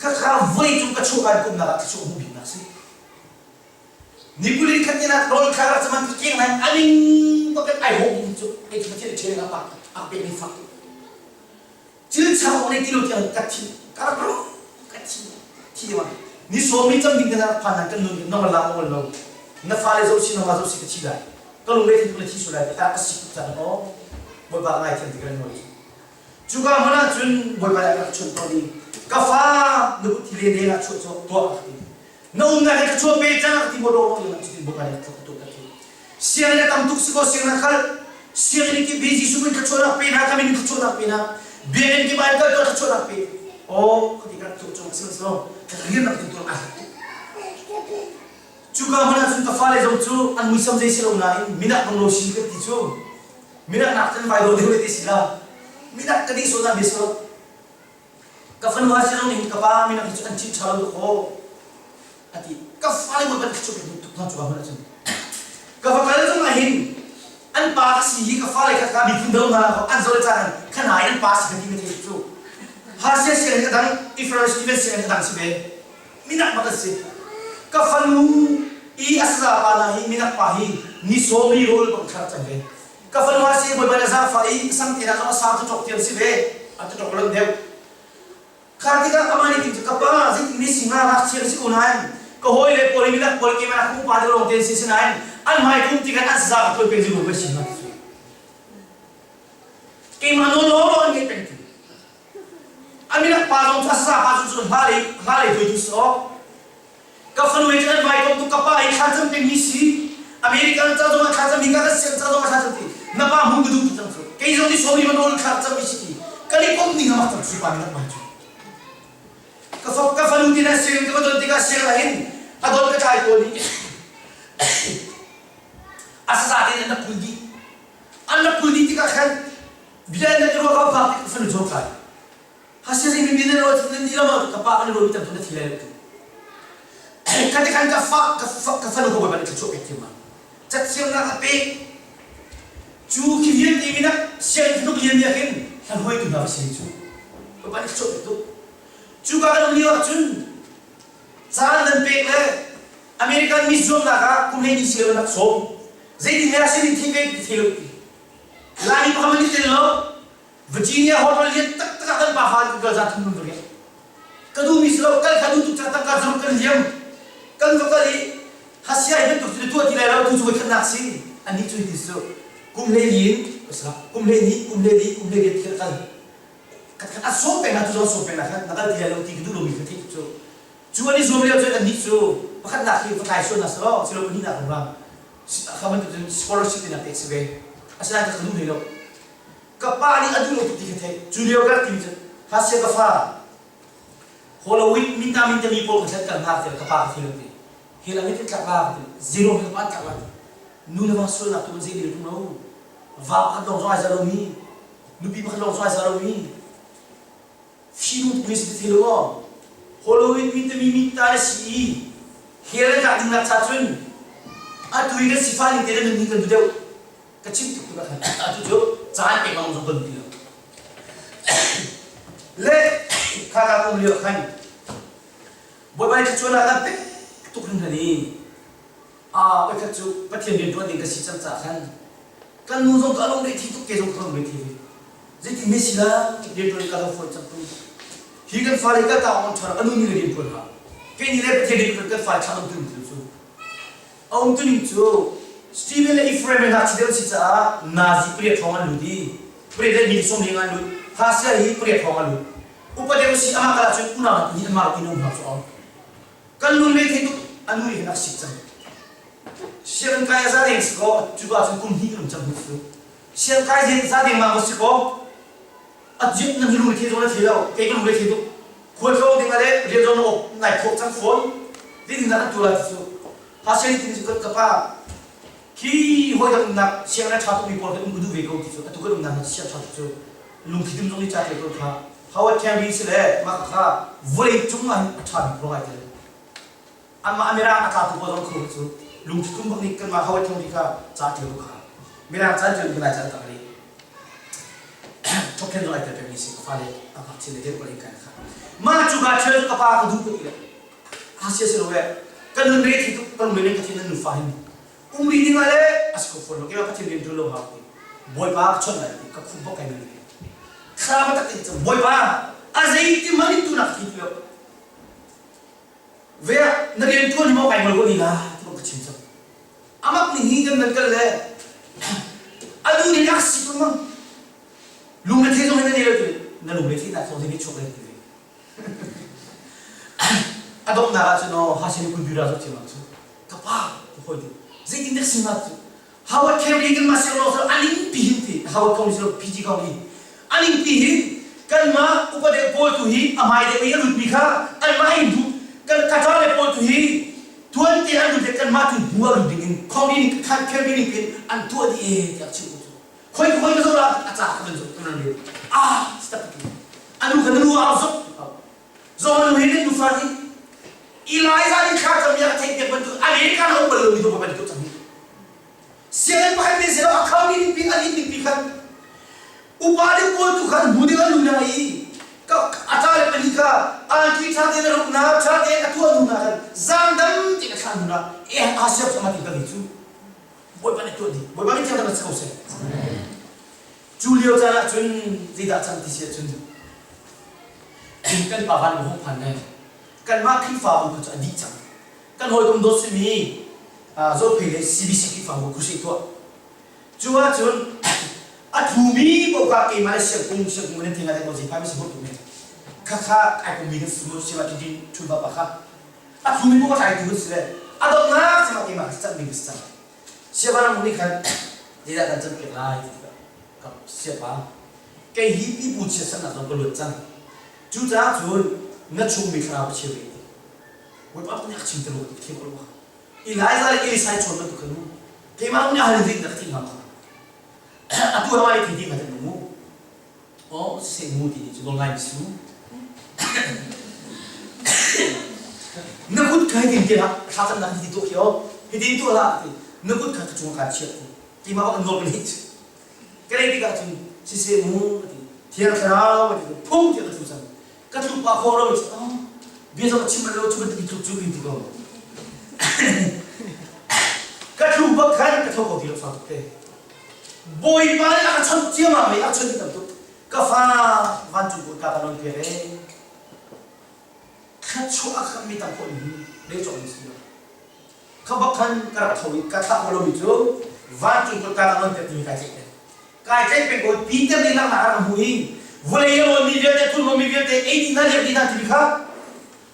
Khakha voi cung ka chuah kai kumnak ah thluachuah hmuh biknak si. Ni kuli khat in ah rawl kha rak cuman keng lai aning bak in ai hawk cu kei cu Pathian ṭhial in a pak a pek mi fak cil chang awk nei ti lo tiang ka thi ka rak ro ka thi thi ma ni sawm ni cam ding kan rak phan kan nun nong la ong lo na fale zoh si nong zoh si ka thi lai ka lung le thin na thi su lai ta ka si tuk cang o bawipa ngai thiam ti kan nawl cuka hmun ah cun bawipa rak chun tawn i ka fa na kut thi le ne la chuah chuah tuah ti Na umnak hi thluachuah pe cang ti maw dawh in cutin bawipa nih thluak tuk ka ti. Sianginn a tam tuk si kaw sianginn a kal. Sianginn kip hi Jesuh min thluachuahnak pe hna, ka min thluachuahnak pe hna. Biakinn kip ah in kal tuah thluachuahnak pe. Aw, khati ka tuk cung sihmanhsehlaw ka rian rak tin tuah aa tuk. Cuka hmun ah cun ka fale zong cu an muisam zei si lo nain minak dong lo si ka ti cu. Minak nak cun vai do deuh le ti si la. Minak ka dih sawh na bia si lo. Ka fanu a si zong nih ka pa minak hi cu an chimh ṭha lo tuk aw a ti. Ka fale bawi bantuk cu ka duh tuk hna cu hmun ahcun. Ka va kal zong ah hin an pa ka si hi ka fale kha ka miphun dang hna an zol caan kha hna in an pa si ka ti ka thei cu. Hasia sianginn ka dang, Ephraim Stephen sianginn ka dang si ve. Minak bak an si. Ka fanu i a saza pa hna hi minak pa hi ni sawmi rawl bang thar cang ve. Ka fanu a si bawipa na zaangfah i sam te nak zong a sang cu ṭok tiang si ve a ti ṭok lon deuh. Kha tikah amah nih cu ka pa zeitin mi si hnga ngakchia si ko nain ka hawi le pawl minak pawl keimah nak upa deuh lawng te si sinain an hmai kum tikah an saza ka tuan peng zibu ka si hnga ti cu. Keimah nawl lawng an ngei peng ti. A minak pa zong cu a saza pa cu cun hla lei hla lei tuai tu si awk. Ka fanu he cun an vai kom tuk ka pa i thlacam pengmi si. American ca zong ah thlacam hi ka kan siang ca zong ah thlacam ti. Na pa hmu ka duh ti cang cu. Kei zong nih sawmi man rawl thlak cang mi si ti. Kan i kom ning a mak cang cu pa nih rak mai cu. Ka fa ka fanu ti na siang ka va don tikah siang ah hin a don ka tlai pawl nih a saza tein an rak kul dih. An rak kul dih tikah khan bia in nan i ruah ka phak tik ka fanu cu kai. Hasiazing mi nan ruah nan di lama ka pa kan ruah mi tam tu na thi lai lo tu. Kha te khan ka fa ka fa ka fanu ka bawipa nih thluachuah pek thiam ma. Cathiamnak a pek. Cu khi vialte min ah sianginn hnuk lian nih khin hlanuaitu hna va si cu. Bawipa nih thluachuah pek tuk. Cu ka kan um lio ahcun caan nan pek le American mi zuamnak ah kum 12 si lo nak sawm. Zeitin nge a sin in thei ve ti thei lo ti. Laimi pakhat man i tel lo. Virginia hotel lian taktak ah kan pa fa an kal za thum va riak. Ka duhmi si lo kal kha duh tuk ca tangka zaruk kan liam. Kan va kal i hasia hi bantuk cu tuah ti lai lo tu cu voi khatnak si. Anih cu hiti cu kum hlei li in kum hlei ni kum hlei li kum hlei riat khi kal. Khat a sawm peng na tu zong sawm peng na khan na kal ti lai lo ti ka duh lomi kha theih cu. Cu an i zuam lio cun annih cu pakhatnak hi va tlai sual na si lo silo pahnihnak rumrang kha bantuk cun scholarship in a pek si ve. Asinain ka duh hlei lo. Ka pa nih a duh lo tuk ti ka theih. Cu lio ka rak timi cu Hasia ka fa Halloween minta min tami pawl ka thlet kal hna tiah ka pa ka thil ti. Hi lang hi tlak la ka ti. Zero hi ka pa tlak la ti. Nu le va sualnak tu an zei dil tung lo. Va pakhat lawng zong ai za lomi, nupi pakhat lawng zong ai za lomi. Finu police ti thei lo maw? Halloween min tami min ta le si i hell an tlak ding nak cha cun atu i kan sifah ning te le nun hi kan duh deuh. Ka chim tuk tuk ah khan atu cu caan pek lawng zong kan ti lo. Le kha ka um lio khan Bawipa nih thluachuah kan pek tuk hringhran i a voikhat cu Pathian rian ṭuan ding ka si cang caah khan kan nu zong ka lung thi tuk ke zong ka lung thi ve. Zeitin me si la rian ṭuan ka lo fawn cang tu. Hi kan fale ka ta on ṭhar anu nih rian ṭuan ha. Kei nih le Pathian rian ṭuan kan fale ṭha um tu cu. A umtuning cu Stephen le Ephraim he ngakchia deuh an si caah nazi pariat hrawng an lut i pariat le mi 40 an lut. Hasia hi pariat hrawng an lut. Upa deuh si amah kal ahcun unau hna pahnih anmah inn um hna cu a um. Kan lung le thei tuk a nu nih hin a sik cang. Sianginn kai a za deng si kaw cuka ahcun kum hnih kan um cang hnu cu. Siang kai za deng ma si kaw a jit nan hi lung le thei zong na thei lo kei ka lung le thei tuk. Khualtlawng ding ah le rian zong na awk nai khawh cang fawn. Zeitin dah kan tuah lai ti cu. Pastor nih ti cu ka pa khi hawi dang umnak sianginn a ṭha tukmi pawl kan um ka duh ve ko ti cu atu kan umnak na siang ṭha tuk cu lungthli tum zong nih ca ṭial ko kha Howard Carey si le mah kha vawlei cung ah hin a ṭha bik ruang ai tel amah a mirang a tlatu pawl zong kho cu lungthli tum bak nih kanmah Howard Carey kha ca ṭial ko kha mirang ca ṭial kan lai ca tak rih thokhen zong ai tel pengmi si ka fale a ngakchia le deuh ko kai kha mah cu ka ṭhial cu ka pa ka duh ka ti le Asia si lo eh kan nun re thi tuk kan lung ka thin nan nufa hin um ri ding ah le a si kho fawn lo keimah Pathian rian ṭuan lo hau ti Bawipa ka chawnh lai ti ka khum bak kai nan thla ba tak in Bawipa a zei ti man in tunak thi ti lo ve na rian ṭuan hi maw kai ngol ko ni la ti bang ka chim cang amak ning hi kan nan kal le anu nih ak si tu mang lung le thei zong hin na nei lo ti na lung le thei nak zong hi chuak le ti ve A donghnak ah cun aw Hasin Kunbira cu thiam cu ka pa ka hawi ti zeitin dah si hnga cu Howard Carey kan mah siang lo cu aning pi hin ti Howard County si lo PG County aning pi hin kanmah upa deuh pawl tu hi a hmai deuh i a lutmi kha anmah hin duh kan kaṭa le pawl tu hi tuan te an lut le kanmah tu hnu a lut ding in County ning khan Carey ning pin an tuah dih e tiah chim ko cu khoi khoi ka zoh la a ca ka van zoh ka van rel ah step anu kha na nu ah zok zong anu he nan nufa nih Elijah nih thla cam a theih piak bantuk America na um bal lomi tu bantuk cang hi sianginn pakhat men silo a khau ning pi a lit ning pi khan upa deuh pawl tu khan hmu ding an lu na i ka a ta le pali kha angki tha te na ruk na tha te a tuah nu na khan zang dam te ka thla nu na e a siap sama ti ka ni cu Bawipa nih tuah dih. Bawipa nih thiang si ko seh. Cu lio caan ah cun zeidah cang ti si ahcun kan pa van hung phan le kanmah Khrihfabu kha cu a dih cang. Kan hawikom dawt simi Zophei le CBC Khrihfabu crusade tuah. Cu ahcun a thumi paoh kha keimah le siangkung siangkung nan thing ah ko zeiphai si hmuh men. Khakha ai kummi kan si mu siwa tin thun bapa kha a thumi paoh ka tlaitu kan si le a donghnak cem ah keimah ka canh ding ka si cang. Siavanam nih khan Zeidah kan campiak lai ti tikah ka siapa kei hi pipu chiatsernak zong ka luat cang. Cucaah cun na chungmi thlarau ka cheu ve ti. Bawipa nih a ka chim te rua ti ka thiam ko lo. Elijah le Elisha i chawn bantuk khan mu. Keimah nih a hal ding na ka thih hnga ma? Atu ah mai thei ding ka mu. Oh, siseh mu ti ni cu nawl ngai mi si mu. Na kut kha hitin ti hlah, thlacamnak hi ti tuah khi aw. Hitin tuah hlah ti. Na kut kha ka cung ah kaan chiah ti. Keimah bak nawl ka hit. Ka lei tikah cun siseh mu ti. Thiang Thlarau ti phung tiah ka tlu cang. Ka tluk pah khawh lo bia zong chim lo cu bantuk tluk cu ti ko. Ka tlu bak khan ka tho ko ti lo fa tuk te. Bawipa nih a ka chawnh ciammam i a chawnh tam tuk. Ka fa vancung kutka ka nawn piak ee. Thluachuah a khammi tam khawh ning hi cawk si lo. Kha bak khan ka rak tho i ka thlah khawh lomi cu vancung kutka ka nawn piak timi kai tlaih peng. Kai tlaih peng ko Peter nih langhnak a rak hmu i vawlei a rawnmi vialte thurhnawmmi vialte ei dih hna liak dih hna timi kha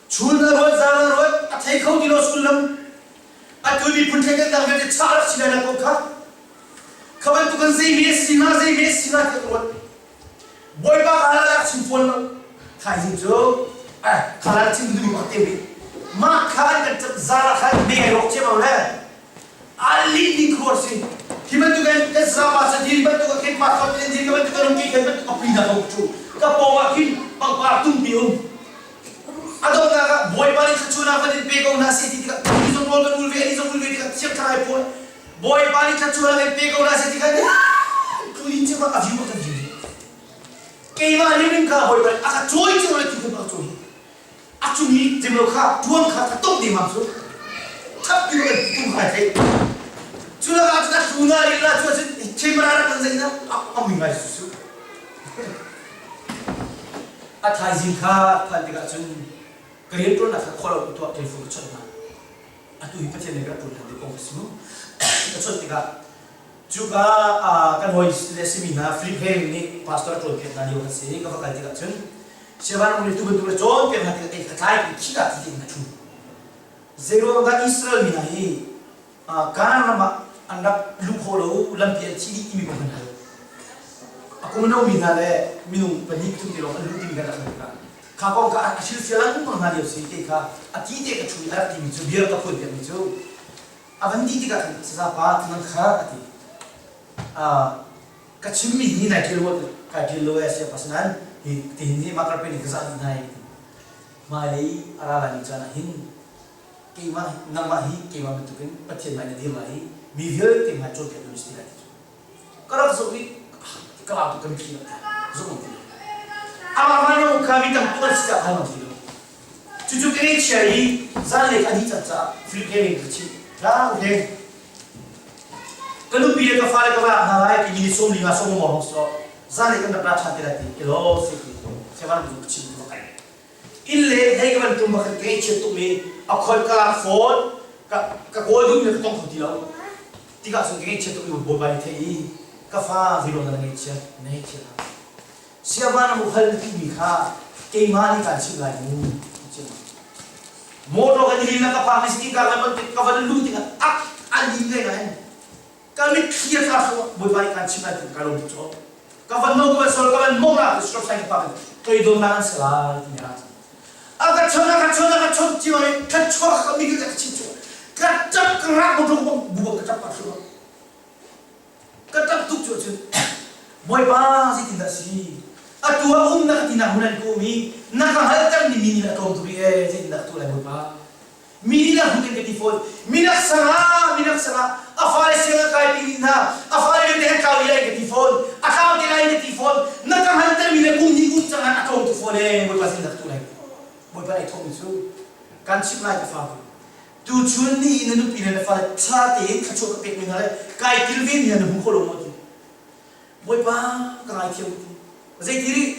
chun a ruat zan a ruat a thei kho ti lo sullam atu miphun thleidannak vialte chah rak si lai nak kong kha kha bantuk in zei me si na zei me si na ti ka ruat bawipa ka hala lak chim fawn lo thaizing cu eh khala chim duh mi te mah kha an kan cap zara khan me ai rok chem le ali ni khor si hi bantuk in kan sapa sa din bantuk a khin pa khot in din bantuk kan ki khan bantuk a pui na ko chu ka pawng ah khin pangpar tung pi um A donghnak ah Bawipa nih thluachuahnak van in pe ko hna seh ti tikah ni zong rawl kan ul ve, ni zong ul ve tikah thiang thlarau pawl Bawipa nih thluachuahnak in pe ko hna seh ti kha tulin cu a view a kan view. Keimah nih kha Bawipa nih a ka cawi cio le ti kha ka cawi. A cung i cemlo kha tuang kha ka tok dengmang cu. Thap ti kan tung kha thei. Cu lakah cun a tlu na ila cu cun camera rak kan zeih na a mui ngai su su. A thaizing kha phan tikah cun ka rianṭuannak kha khua lo in tuah telephone ka chawnh hna. Atu hi Pathian nih ka rak ṭuan ṭhan ti kong ka si mu. Ka chawnh tikah cuka kan hawi le simi hna Philip Herring nih pastor a ṭuan piak hna lio kan si i ka va kal tikah cun Siavan ung le tu bantuk le cawn piak hna tikah kei ka tlai i khika ti tiin ka ṭhu. Zeiruang dah Israel mi hna hi Kanaan ram ah an rak luh khawh lo lampi an thi dih timi kong kan hal. A kum no mi hna le minung pahnih thum ti lawng an luh timi kan rak hal tikah kha kong kha a hrilhfial an um hna lio si te kha a ti te ka thu i a rak timi cu bia ka phuan piakmi cu a van dih tikah khan sazapa nang kha a ti. Ka chimmi hi nai ṭial kai ṭial lo e siapa sinan hi tihin hi makar pe nih ka zah dih hna i hmailei a ra laimi caan ah hin keimah nangmah hi keimah bantukin Pathian hmai na dir lai i mi vialte hmai cawnpiaktu na si ti lai ti cu ka rak zoh i ka lau tuk ka mitthli rak tla zumh ti lo amah hmai kha mi tam tuk an si caah kha ti lo cucu ka ngeihchia i zanlei kha dih cang caah Philip he ka chimh la okay ka nupi le ka fale ka va hna lai ti minute sawm li nga sawm maw hong so zanlei kan rak ra ṭhan te lai ti elaw si ti sevan ka chim ka kai Inn le hlei ka van tum bak khan ka ngaihchiat tukmi a khon ka lak fawn ka ka kawl duhmi ka tong kho ti lo tikah cun ka ngaihchiat tukmi bawipa nih theih i ka fa zeiruang dah na ngaihchiat na ngaihchiat ah siava na hal na timi kha keimah nih kaan chimh lai mu motor kan i na ka phak ni si ka van ka van luh tikah ak an lim ngai ngai Ka mitthli a tla hrawh Bawipa nih kaan chimh lai ti ka lung tuk cu. Ka van no ka van sol ka van mong la stop sign ka pak toidornak an si lai ti ha. A ka chon a ka chon a ka chon ti ma ka chuak ka mi ka chim chu. Ka tap ka rak bu bu bu ka tap pa thlu. Ka tap tuk chu cun Bawipa zeitin dah si atu ah um na ka ti nak hun an ko mi na ka halter ni mi ni na tlawm tuk i e zeitin dah tu lai Bawipa Mi nih na hmuh ka ti fawn. Minak sangah, minak sangah, a fale siang a kai pi dih hna, a fale vialte an tlau dih lai ka ti fawn, a tlau te lai ka ti fawn, na ka hngaltermi le kum hnih kum cang ah a tlawm tuk fawn ee, Bawipa sin rak tu lai. Bawipa nih thawhmi cu kan chimh lai ka fa tu. Tuchun ni i na nupi le na fale ṭha tein thluachuah ka pekmi hna le kai kilvenmi hna na hmu kho lo maw ti. Bawipa ka ngaithiam ti. Zeiti rih?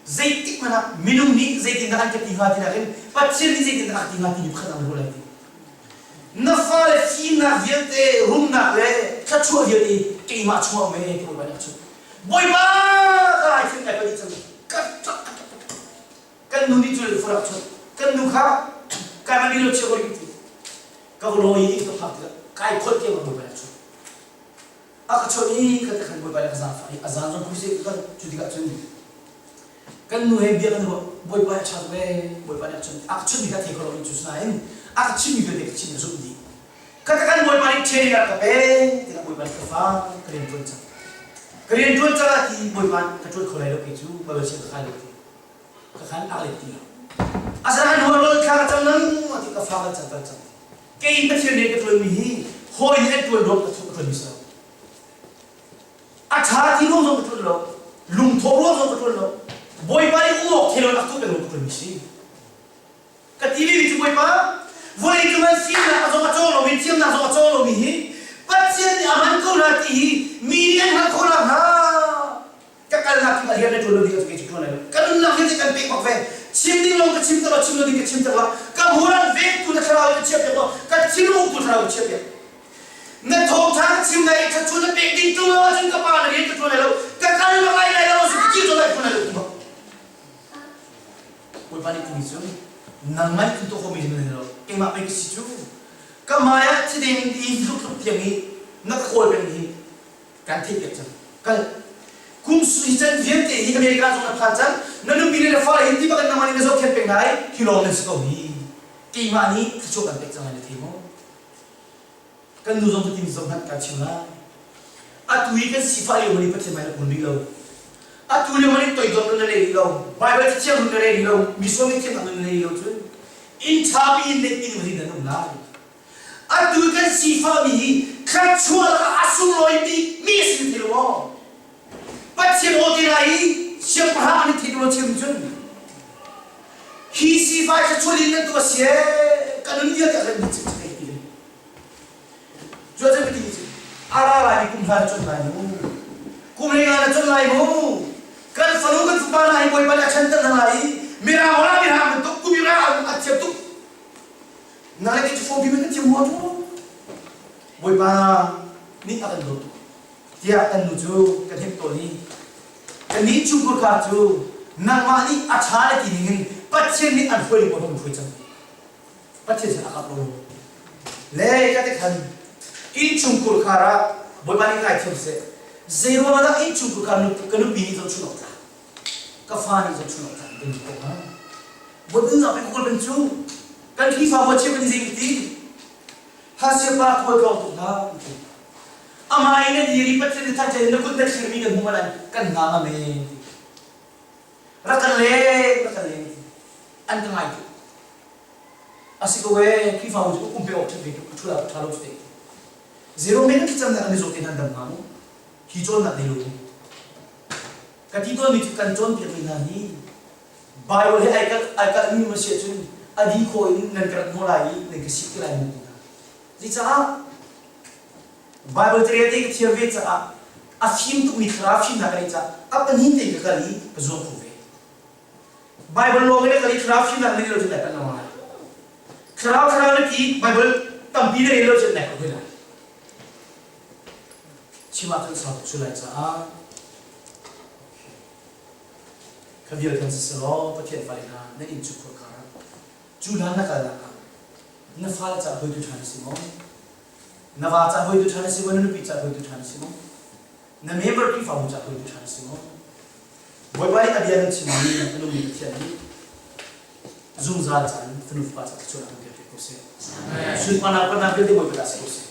Zeitik hmanh ah minung nih zeitindah an ka ti hnga ti nakin Pathian nih zeitindah a ka ti hnga timi pakhat ah na ruah lai ti. Na fale fimnak vialte, rumnak le thluachuah vialte keimah chungah um ee ti Bawipa nih a chimh. Bawipa ka ngaithiam kai pahnih cang. Ka ṭap ka ṭap kan nu nih cu furak chun kan nu kha kai ma lo chia ko ti ka va lawi i ka phak tikah kai kholh tiang Bawipa nih a chimh. A ka chawnh i ka khan Bawipa nih a ka zaangfah i a zaan zong khuiseh ka cu tikah cun kan nu he bia kan ruah Bawipa a ṭha tuk ee Bawipa nih a chawnh a ka chawnhmi kha thei kho loin cu nain a ka chimmi vialte ka chim ka zumh dih. Ka kan Bawipa nih training a ka pek tikah Bawipa nih ka fa ka rian ṭuan cang. Ka rian ṭuan cang ah ti Bawipa ka ṭuan kho lai lo kei cu Baibal siang ka kai lo ti. Ka khan a let ti lo. Asinain huarol thla ka cam nang ti ka fa ka cam kal cang. Kei Pathian nih ka ṭuanmi hi hawi nih an ṭuan ruang ka ṭuan mi si lo. A ṭha ti ruang zong ka ṭuan lo. Lungthawh ruang zong ka ṭuan lo. Bawipa nih um awk thei lo nak tu peng ka ṭuan mi si. Ka ti mi cu Bawipa, vawlei cung an fimnak a zong a cawng lomi, thiamnak zong a cawng lomi hi Pathian nih a hman ko hna ti hi mi nih an hngalh khawh nakhnga ka kalnak kip ah rian na ṭuan lo ding cu kei cu ṭuan lai lo. Ka nunnak vialte kan pek bak ve. Chim ding lawng ka chim ter lo, chim lo ding ka chim ter lo. Ka hmuran vengtu na thlarau in ka chiah piak law, ka thinlung tu thlarau in chiah piak. Na thawngṭha ka chim lai i ṭhatchun na pek ding ṭung lo ahcun ka pa na rian ka ṭuan lai lo. Ka kal bak lai lai lo, ka kir lai ṭuan lai lo ti bak. Bawipa nih timi cu nangmah nih kan tuah khawhmi na lo keimah pei ka si cu ka hmai ah thiding i tluk tiang i na ka kawl peng hi kan theih piak cang kal kum hi can vialte hi America zong na phan cang na nupi le na fale hi ti bak in nangmah nih na zohkhenh peng lai hi lawng nan si ko hi keimah nih thluachuah kan pek cang lai na thei maw Kan nu zong cutin zoh hmanh kan chim lai. Atu i kan sifah lio hmanh i Pathian hmai na kun rih lo. Atu lio hmanh i toidor nun na nei rih lo. Baibal cathiang nun na rel rih lo. Misual nih thiamnak nun na nei rih lo cun inn ṭhapi in neih in rin nan um lai. Atu i kan sifahmi hi thluachuah lakah a sunglawi bikmi a si na thei lo maw? Pathian aw te lai i siangpahrang an i theih lo chim cun hi sifai thluachuah in nan tuah si ee ka nun vialte a kan mit cik cik ti Cuacun ka ti cu a ra lai mi kum hla na cun lai mu kum hlei nga na cun lai mu kan fanu kan fapa hna hi Bawipa nih a chanter hna lai i mirang wala mirang bantuk kumira a thiam tuk na le cu fobi man thiam hua tu Bawipa nih a kan dawt tuk tiah kan nu cu kan hnemh tawn i kannih chungkhar cu nangmah nih a ṭha le ti ningin Pathian nih an hruai ko hruai cang Pathian sin a kap lo le ka te khan innchungkhur khar ah Bawipa nih ngaithiam seh zeiruang dah innchungkhur khar ka nupi nih zohchun awk tlak ka fa nih zohchun awk tlak kan ko hnga Bawipa nak pe kawl kan cu kan Khrihfabu chia kan zei ti Hasia pa khual tlawng tuk hna amah in na dir i Pathian na thangṭhat na kut na thlirmi kan hmuh ahlan kan hna ngam e rak kan leng rak kan leng an ka ngai tuk a si ko ee Khrihfabu cu um pe awk ṭhat ve tuk a ṭhu la ṭha lo cu te zero men thlacamnak an i zawt te hna dam hnga mu hi cawnnak nei lo ka ti tawnmi cu kan cawnpiakmi hna hi Bible he ai kalh ai kalhmi ma si ahcun a di khawh in nan ka rat hnawh lai i nan ka sik te lai mu ti hna Cucaah Bible carel te ka thiam ve caah a fim tukmi thlarau fimnak ka neih caah a pahnih te ka kal i ka zuam kho ve. Bible lawng in a kal i thlarau fimnak na rel lo cun nai palh lengmang lai. Thlarau thlarau na ti Bible tampi na rel lo cun nai palh hoi lai. Chim ahcun sau tuk sul lai caah kha vial kan si selaw Pathian fale hna nan inn chungkhur khar ah cu hlan na kalnak ah na fale caah hawitu ṭha na si maw? Na va caah hawitu ṭha na si maw? Na nupi caah hawitu ṭha na si maw? Na member Khrihfabu caah hawitu ṭha na si maw? Bawipa nih a bia nan chimmi a nungmi Pathian nih zungzal caan fanu fapa caah thluachuah an pek ko seh. Sunparnak upatnak vialte Bawipa ta si ko seh.